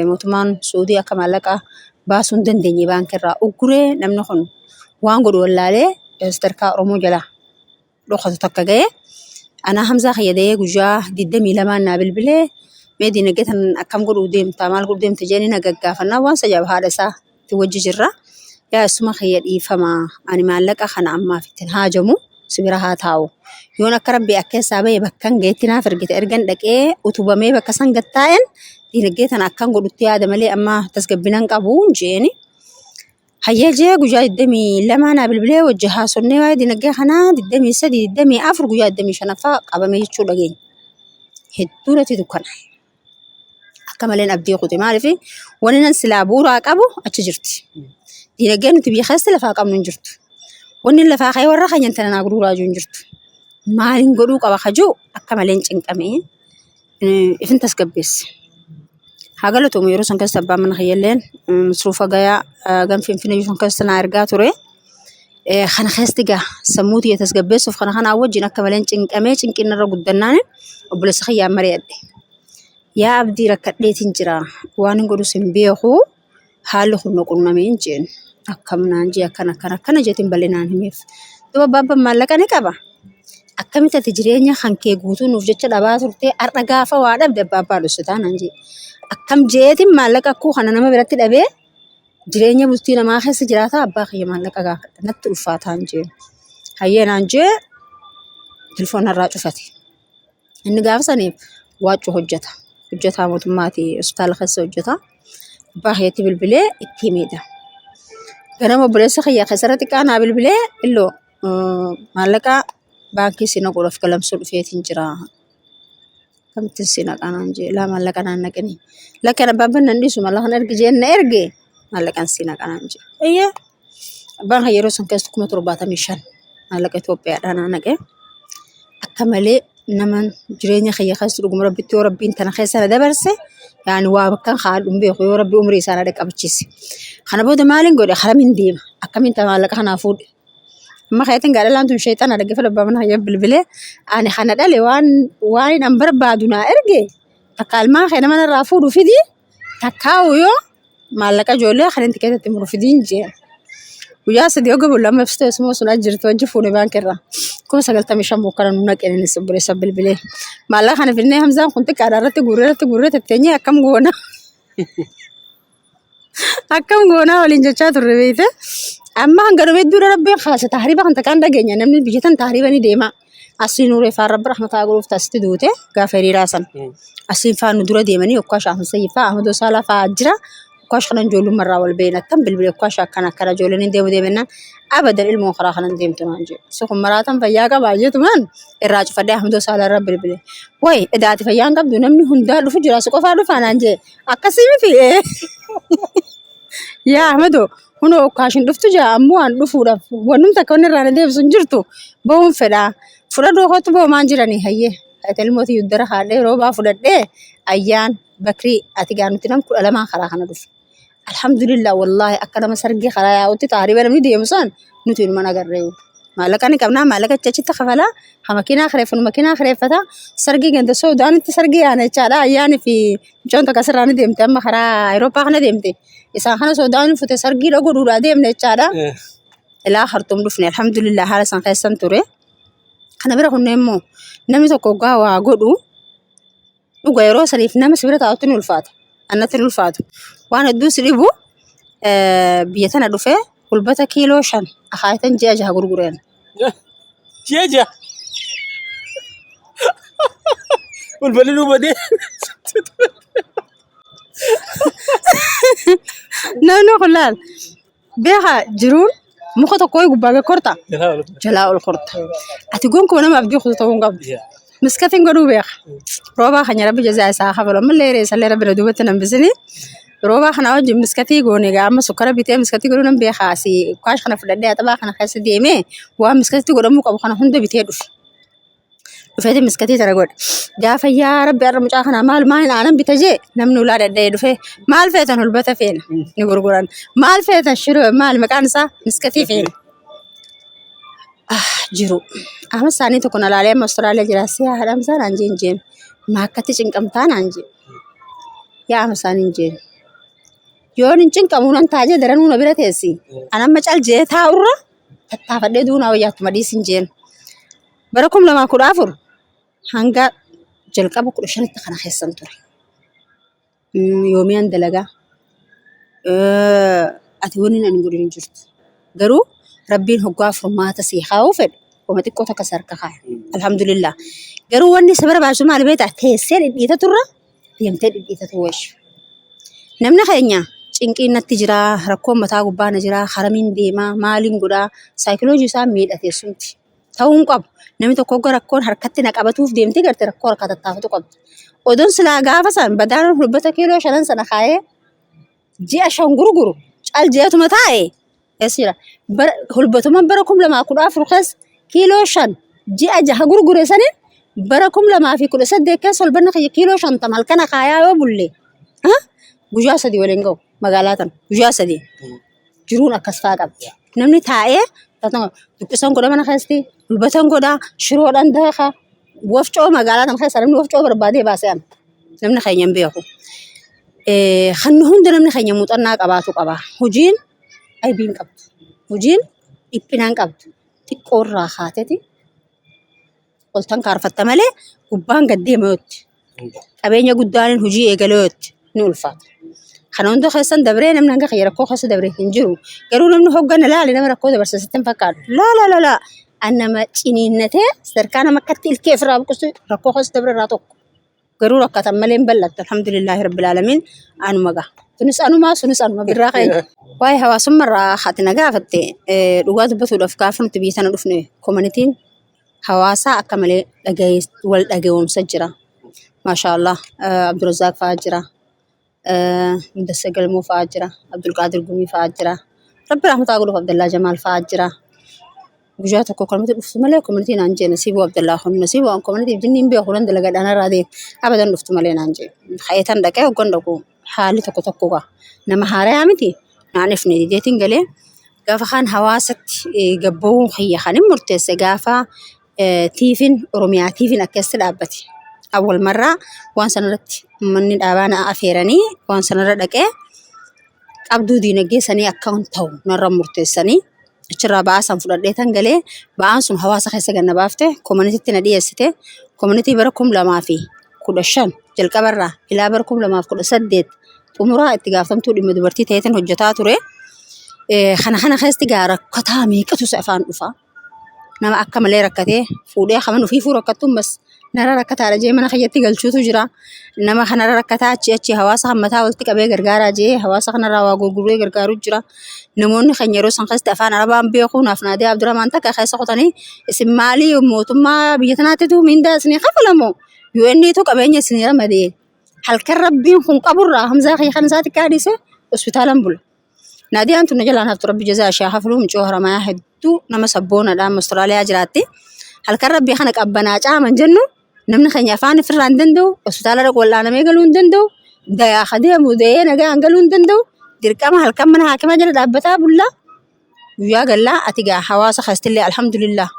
mootummaan Suudii akka maallaqa baasuu hin dandeenye baankiirraa ugguree namni kun waan godhu wallaalee sadarkaa Oromoo jalaa dhokatu takka ga'e. Anaa Hamzaa fayyadee guyyaa 22 naa bilbilee mee diinagdee tan akkam godhuu deemta maal godhuu deemta jedhanii na gaggaafannaa waan sajaa'iba haadha isaa itti wajji jirra. Yaa isuma kiyya dhiifama ani maallaqa kana ammaaf ittiin haajamu si bira haa taa'u. Yoon akka rabbi akka keessaa bahe bakkan ga'etti naaf ergite ergan dhaqee utubamee bakka san gad taa'en diinagdee tana akkan godhutti yaada malee amma tasgabbinan qabu jeeni. Hayyee jee guyyaa 22 naa bilbilee wajji haasofnee waa'ee dinagdee kanaa 23, 24 guyyaa 25ffaa qabamee jechuu dhageenya. Hedduu natti dukkanaa'e. Akka maleen abdii kute maaliif wanni nan silaa bu'uuraa qabu achi jirti. Dinagdeen nuti biyya keessa lafaa qabnu hin jirtu. Wanni lafaa ka'ee warra keenya tana naa gurguraa jiru hin jirtu. Maaliin godhuu qaba kajuu akka maleen cinqamee ifin tasgabbeesse. Haa galatoomu yeroo san keessa abbaan mana kiyyalleen masruufa gayaa gam Finfinnee jiru san keessa naa ergaa ture. Kana keessatti gaa sammuu tiyya tasgabbeessuuf kana kanaa wajjin akka maleen cinqamee cinqiin narra guddannaan obboleessa kiyyaan mari'adhe. Yaa abdii rakkadheetiin jira waan hin godhus hin beeku haalli kun na qunnameen jeen akkam naan jee akkana akkana akkana jeetiin bal'inaan himeef. Duuba abbaan maallaqa ni qaba. Akkamitti ati jireenya kan kee guutuu nuuf jecha dhabaa turtee har'a gaafa waa dhabde abbaa abbaa dhossataa naan jee. Akkam jeetiin maallaqa akkuu kana nama biratti dhabee jireenya bultii namaa keessa jiraata abbaa kiyya maallaqa gaafadha natti ulfaataan jeen. Hayyee naan jee telefoona irraa cufate. Inni gaafa saniif waaccuu hojjeta. Hojjetaa mootummaati hospitaala keessa hojjeta. Abbaa kiyyatti bilbilee itti himedha. Ganama obboleessa kiyya keessarra xiqqaa naa bilbilee illoo maallaqa baankii si naquudhaaf galamsoo dhufeetiin jira. Akkamittiin si naqaa naan jee laa maallaqa naan naqini. Lakki ani abbaan nan dhiisu maallaqa na ergi jeen na erge maallaqaan si naqa naan jee. Eeyyee abbaan kiyya yeroo san keessa 75,000 maallaqa Itoophiyaadhaa naa naqe. Akka malee naman jireenya kiyya keessa dhuguma rabbitti yoo rabbiin tana keessa na dabarse yaani waa bakka haadhu hin beeku yoo rabbi umrii isaa na dhaqqabachiise. Kana booda maaliin godhe haramiin deema akkamiin ta maallaqa kanaa fuudhe. Amma keetiin gaadhalaan tun sheexana dhaggeeffadhu abbaa mana kiyya bilbilee ani kana dhale waan waan an barbaadu naa erge takka ilmaan kee nama narraa fuudhu fidi takkaa yoo maallaqa ijoollee kan inni keessatti muru fidiin jeen. Guyyaa 3 hogga bullu amma ibsitee isuma sun as jirtu wajji fuune baankirraa. 95,000 mokkana nu naqeen innis obboleessa bilbilee. Maallaqa kana finnee Hamzaan kun xiqqaadha irratti guurree irratti guurree tetteenyee akkam goona. Akkam goonaa waliin jechaa turre beekte. Amma hanga dhumee dura rabbiin kaase tahriiba kan takkaan dhageenya namni biyya tan tahriiba ni deema. Asiin nuuree faan rabbi rahmataa godhuuf taasisti duute gaafa hiriiraa san. Asiin faan nu dura deemanii okkaasha Ahmad Sayyid faa Ahmad Saalaa faa jira. Okkaasha kanan ijoollummaa irraa wal beekna attam bilbile okkaasha akkana akkana ijoolleen hin deemu deemennaan abadan ilmoon karaa kanan deemtu naan jedhe. Sukun maraatan fayyaa qabaa jetumaan irraa cufadhee Ahmad Saalaa irra bilbile. Wayi edaati fayyaa hin qabdu namni hundaa dhufu jira si qofaa dhufaa naan jedhe. Akkasii miti. Yaa Ahmado kunoo kaashin dhuftu jira ammoo an dhufuudhaaf wannumti akka wanni irraa na deebisu hin jirtu bahuun fedha. Fudhadhuu kootu bahumaan jiranii hayyee. Ati ilmooti yuddara haadhee roobaa fudhadhee ayyaan bakrii ati gaa nuti nam 12 karaa kana dhufe. Alhamdulillah wallaahi akka nama sargii karaa yaa'utti taariba namni deemu san nuti inuma agarree. Maallaqa ni qabnaa maallaqa achi achitti kafalaa ha makiinaa kireeffanu makiinaa kireeffata sargii ganda Suudaanitti sargii yaana jechaadha ayyaanii fi mucaan tokko asirraa ni deemte amma karaa Awurooppaa kana deemte isaan kana Suudaan fute sargii godhuudhaa deemne jechaadha. Ilaa Khartuum dhufne alhamdulillah haala san keessan ture. Kana bira kunneen immoo namni tokko hoggaa waa godhu Dhuga yeroo saniif nama si bira taa'utti ni ulfaata. Annatti ni ulfaatu. Waan hedduu si dhibu biyya tana dhufee hulbata kiiloo 5 akaayitan ji'a 6 gurgureen. Ji'a 6. Ulfanni nu badee. Namni kun laal beekaa jiruun muka tokko gubbaa gad korta jalaa ol korta. Ati gonkumaa nama abdii kutu ta'uu hin qabdu. Miskatiin godhuu beeka. Roobaa keenya rabbi jazaa isaa haa kafalu. Ammallee hiree isallee rabbi na duubatti nan bisini. Roobaa kana wajjin miskatii goone egaa amma sukkara bitee miskatii godhuu nan beeka. Asii kaash kana fudhadhee axabaa kana keessa deemee waan miskatitti godhamuu qabu kana hunda bitee dhufe. Dhufeeti miskatii tana godhe. Gaafa yaa rabbi har'a mucaa kana maal maal aanan bita jee namni ulaa dhadha'ee dhufee maal feetan hulbata feena ni gurguran. Maal feetan shiroo maal maqaan isaa miskatii feena. Ah jiru. Amma isaanii tokko na laalee amma Austraaliyaa jira. Si haadha Hamzaa naan jeen jeen. Maa akkatti cinqamtaa naan jee. Yaa amma isaanii hin jeen. Yoon hin cinqamuu nan taajee daranuu na bira teessi. An amma cal jee taa'urra tattaafadhee duunaa wayyaatuma dhiisin jeen. Bara 2014 hanga jalqaba 15tti kana keessan ture. Yoomiyaan dalagaa. Ati wanni ani godhin hin jirtu. Garuu rabbiin hoggaa furmaata sii kaa'uu fedhe wama xiqqoo takka si harka kaaya. Alhamdulillah. Garuu wanni si barbaachisu maali beektaa? Teessee dhidhiita turra deemtee dhidhiitatu wayya. Namni keenya cinqiin natti jira, rakkoon mataa gubbaa na jira, haramiin deemaa, maaliin godhaa, saayikiloojii isaa miidha teessumti. Ta'uu hin qabu. Namni tokko hogga rakkoon harkatti na qabatuuf deemtee garte rakkoo harkaa tattaafatu qabdi. Odoon silaa gaafa san badaan hulbata kiiloo shanan sana kaayee ji'a 5 gurguru cal jeetuma taa'e keessa jira. Bara hulbatuma bara 2014 keessa kiiloo 5 ji'a 6 gurgure saniin bara 2018 keessa hulbanni kiyya kiiloo 50 halkan akaayaa yoo bulle guyyaa 3 waliin ga'u magaalaa tana guyyaa 3 jiruun akkas fa'aa qabdi. Namni taa'ee duqqisan godha mana keessatti hulbatan godha shiroodhaan daaka wafcoo magaalaa tana keessa namni wafcoo barbaadee baasee ana namni keenya hin beeku. Kan hunda namni keenya muuxannaa qabaatu qaba. Hojiin aybii hin qabdu. Hojiin dhiphina hin qabdu. Xiqqoo irraa kaateti ol tankaarfatta malee gubbaan gad deema yootti. Qabeenya guddaan hojii eegalee yootti ni ulfaata. Kana hunda keessan dabree namni hanga kiyya rakkoo keessa dabre hin jiru. Garuu namni hoggana laale nama rakkoo dabarse sitti hin fakkaatu. Laa laa laa laa. An nama ciniinnatee sadarkaa nama akkatti ilkee ofirraa buqqisu rakkoo keessa dabre irraa tokko. Garuu rakkatan malee hin bal'attu. Alhamdulillaahi rabbil aalamiin anuma gaha. Tunis anumaa sunis anuma birraa keenya. Waa'ee hawaasummaa irraa ati na gaafatte dhugaa dubbatuudhaaf gaafa nuti biyya tana dhufne koomanitiin hawaasaa akka malee wal dhaga'umsa jira. Maashaa Allah Abdurrazaaq fa'aa jira. Mudassir Galmoo fa'aa jira. Abdulqaadir Gumii fa'aa jira. Rabbi rahmataa godhuuf Abdallaa Jamaal fa'aa jira. Guyyaa tokko koomanitii dhuftu malee koomanitii naan jee nasiibuu Abdallaa kun nasiibuu an koomanitii jinni hin beeku nan dalagadha narraa deema abadan dhuftu malee naan jee. Ka'eetan dhaqee hoggan dhaqu haalli tokko tokko gaa nama haarayaa miti naan ifne dideetiin galee gaafa kaan hawaasatti gabba'uun kiyya kan hin murteesse gaafa tiifin Oromiyaa tiifin akkasitti dhaabbate. Awwal marraa waan sanarratti uummanni dhaabaa na afeeranii waan sanarra dhaqee qabduu diinagdee sanii akka ta'u narra murteessanii. Achirraa ba'aa san fudhadhee tan galee ba'aan sun hawaasa keessa gad na baafte koominiitiitti na dhiyeessite. Koominiitii bara 2015 jalqabarraa ilaa bara 2018 xumuraa itti gaafatamtuu dhimma dubartii ta'eetiin hojjetaa ture. Kana kana keessatti gaa rakkataa meeqatu si afaan dhufa. Nama akka malee rakkatee fuudhee kaman ofiifuu rakkattuun bas nara rakkataadha jee mana kiyyatti galchuutu jira. Nama kanarra rakkataa achi achi hawaasa kan mataa walitti qabee gargaaraa jee hawaasa kanarraa waa gurguree gargaaruu jira. Namoonni keenya yeroo san keessatti afaan Arabaan beeku naaf Naadiyaa Abdurrahmaan takka keessa kutanii isin maalii mootummaa biyya tanaattitu mindaa isinii kafalamoo UN'tu qabeenya isinii ramadee halkan rabbiin kun qaburraa Hamzaa kiyya kan isaa xiqqaa dhiise hospitaalan bula. Naadiyaan tun na jalaan haftu rabbi jazaa ishee haa kafaluu mucoo haramayaa hedduu nama sabboonaadha amma Austraaliyaa jiraatti. Halkan rabbii kana qabbanaa caaman jennu namni keenya afaan ofirraa hin danda'u hospitaala dhaqu wal'aanamee galuu hin danda'u dayaa ka deemu dayee nagaan galuu hin danda'u dirqama halkan mana haakimaa jala dhaabbataa bullaa guyyaa gallaa ati gaa hawaasa keessattillee alhamdulillah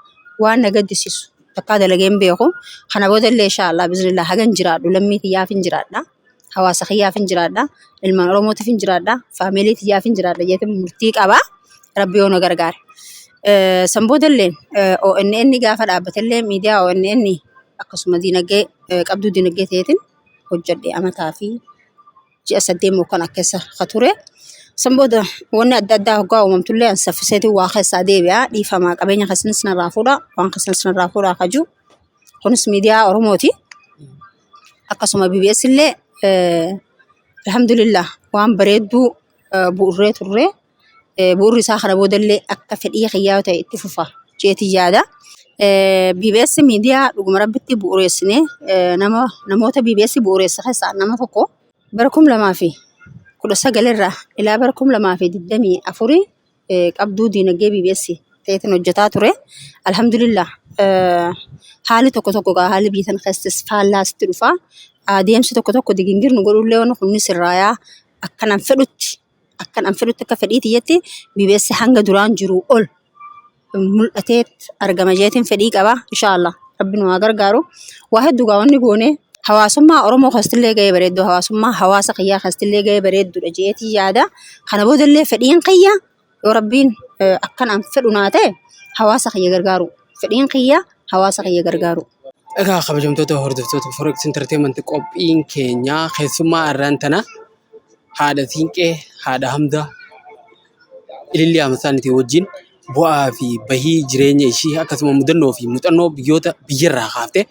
waan na gaddisiisu takkaa dalagee hin beeku kana boodallee inshaallah biiznillah hagan jiraadhu lammii tiyyaaf hin jiraadha. Hawaasa kiyyaaf hin jiraadha. Ilmaan Oromootiif hin jiraadha. Faamilii tiyyaaf hin jiraadha jeetiin murtii qaba. Rabbi yoo na gargaare. San boodallee ONN gaafa dhaabbatellee miidiyaa ONN akkasuma diinagdee qabduu diinagdee ta'eetiin hojjedhe amataa fi ji'a 8 moo kan akkeessa ka ture. San booda wanni adda addaa hoggaa uumamtullee an saffiseetiin waa keessaa deebi'a. Dhiifamaa qabeenya keessanis narraa fuudha. Waan keessanis narraa fuudha kaju. Kunis miidiyaa Oromooti. Akkasuma BBS illee alhamdulillah waan bareedduu bu'urree turre. Bu'urri isaa kana boodallee akka fedhii kiyyaa ta'e itti fufa jeetiin yaada. BBS miidiyaa dhuguma rabbitti bu'ureessinee nama namoota BBS bu'ureesse keessaa nama tokko. Bara 2019 irraa ilaa bara 2024 qabduu diinagdee BBS ta'eetiin hojjetaa ture. Alhamdulillah haalli tokko tokko gaa haalli biyya sana keessattis faallaa sitti dhufa. Adeemsi tokko tokko digingir nu godhullee wanni kun ni sirraayaa akkan an fedhutti akkan an fedhutti akka fedhii tiyyatti BBS hanga duraan jiru ol mul'atee argama jeetiin fedhii qaba. Inshaallah rabbi nu haa gargaaru. Waa hedduu gaa wanni goone hawaasummaa Oromoo keessattillee gahee bareedduu hawaasummaa hawaasa kiyyaa keessattillee gahee bareedduudha jeetiin yaada. Kana boodallee fedhiin kiyya yoo rabbiin akkan an fedhu naa ta'e hawaasa kiyya gargaaru. Fedhiin kiyya hawaasa kiyya gargaaru. Egaa kabajamtoota hordoftoota Forex Entertainment qophiin keenya keessummaa arraan tana haadha siinqee haadha Hamdaa Ilillii Ahmadsaaniitii wajjin bu'aa fi bahii jireenya ishii akkasuma mudannoo fi muuxannoo biyyoota biyyarraa kaaftee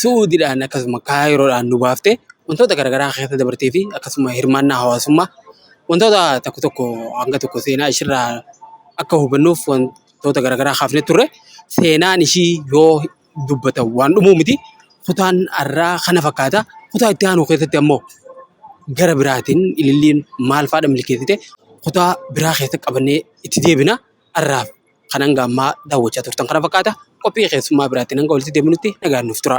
Su'uudiidhaan akkasuma Kaayiroodhaan nu baaftee wantoota garaagaraa keessa dabartee fi akkasuma hirmaannaa hawaasummaa wantoota tokko tokko hanga tokko seenaa ishirraa akka hubannuuf wantoota garaagaraa kaafnee turre seenaan ishii yoo dubbatan waan dhumuu miti. Kutaan har'aa kana fakkaata. Kutaa itti aanu keessatti ammoo gara biraatiin ililliin maal faadha milkeessite kutaa biraa keessa qabannee itti deebina. Har'aaf kan hanga ammaa daawwachaa turtan kana fakkaata. Qophii keessummaa biraatiin hanga walitti deebinutti nagaan nuuf tura.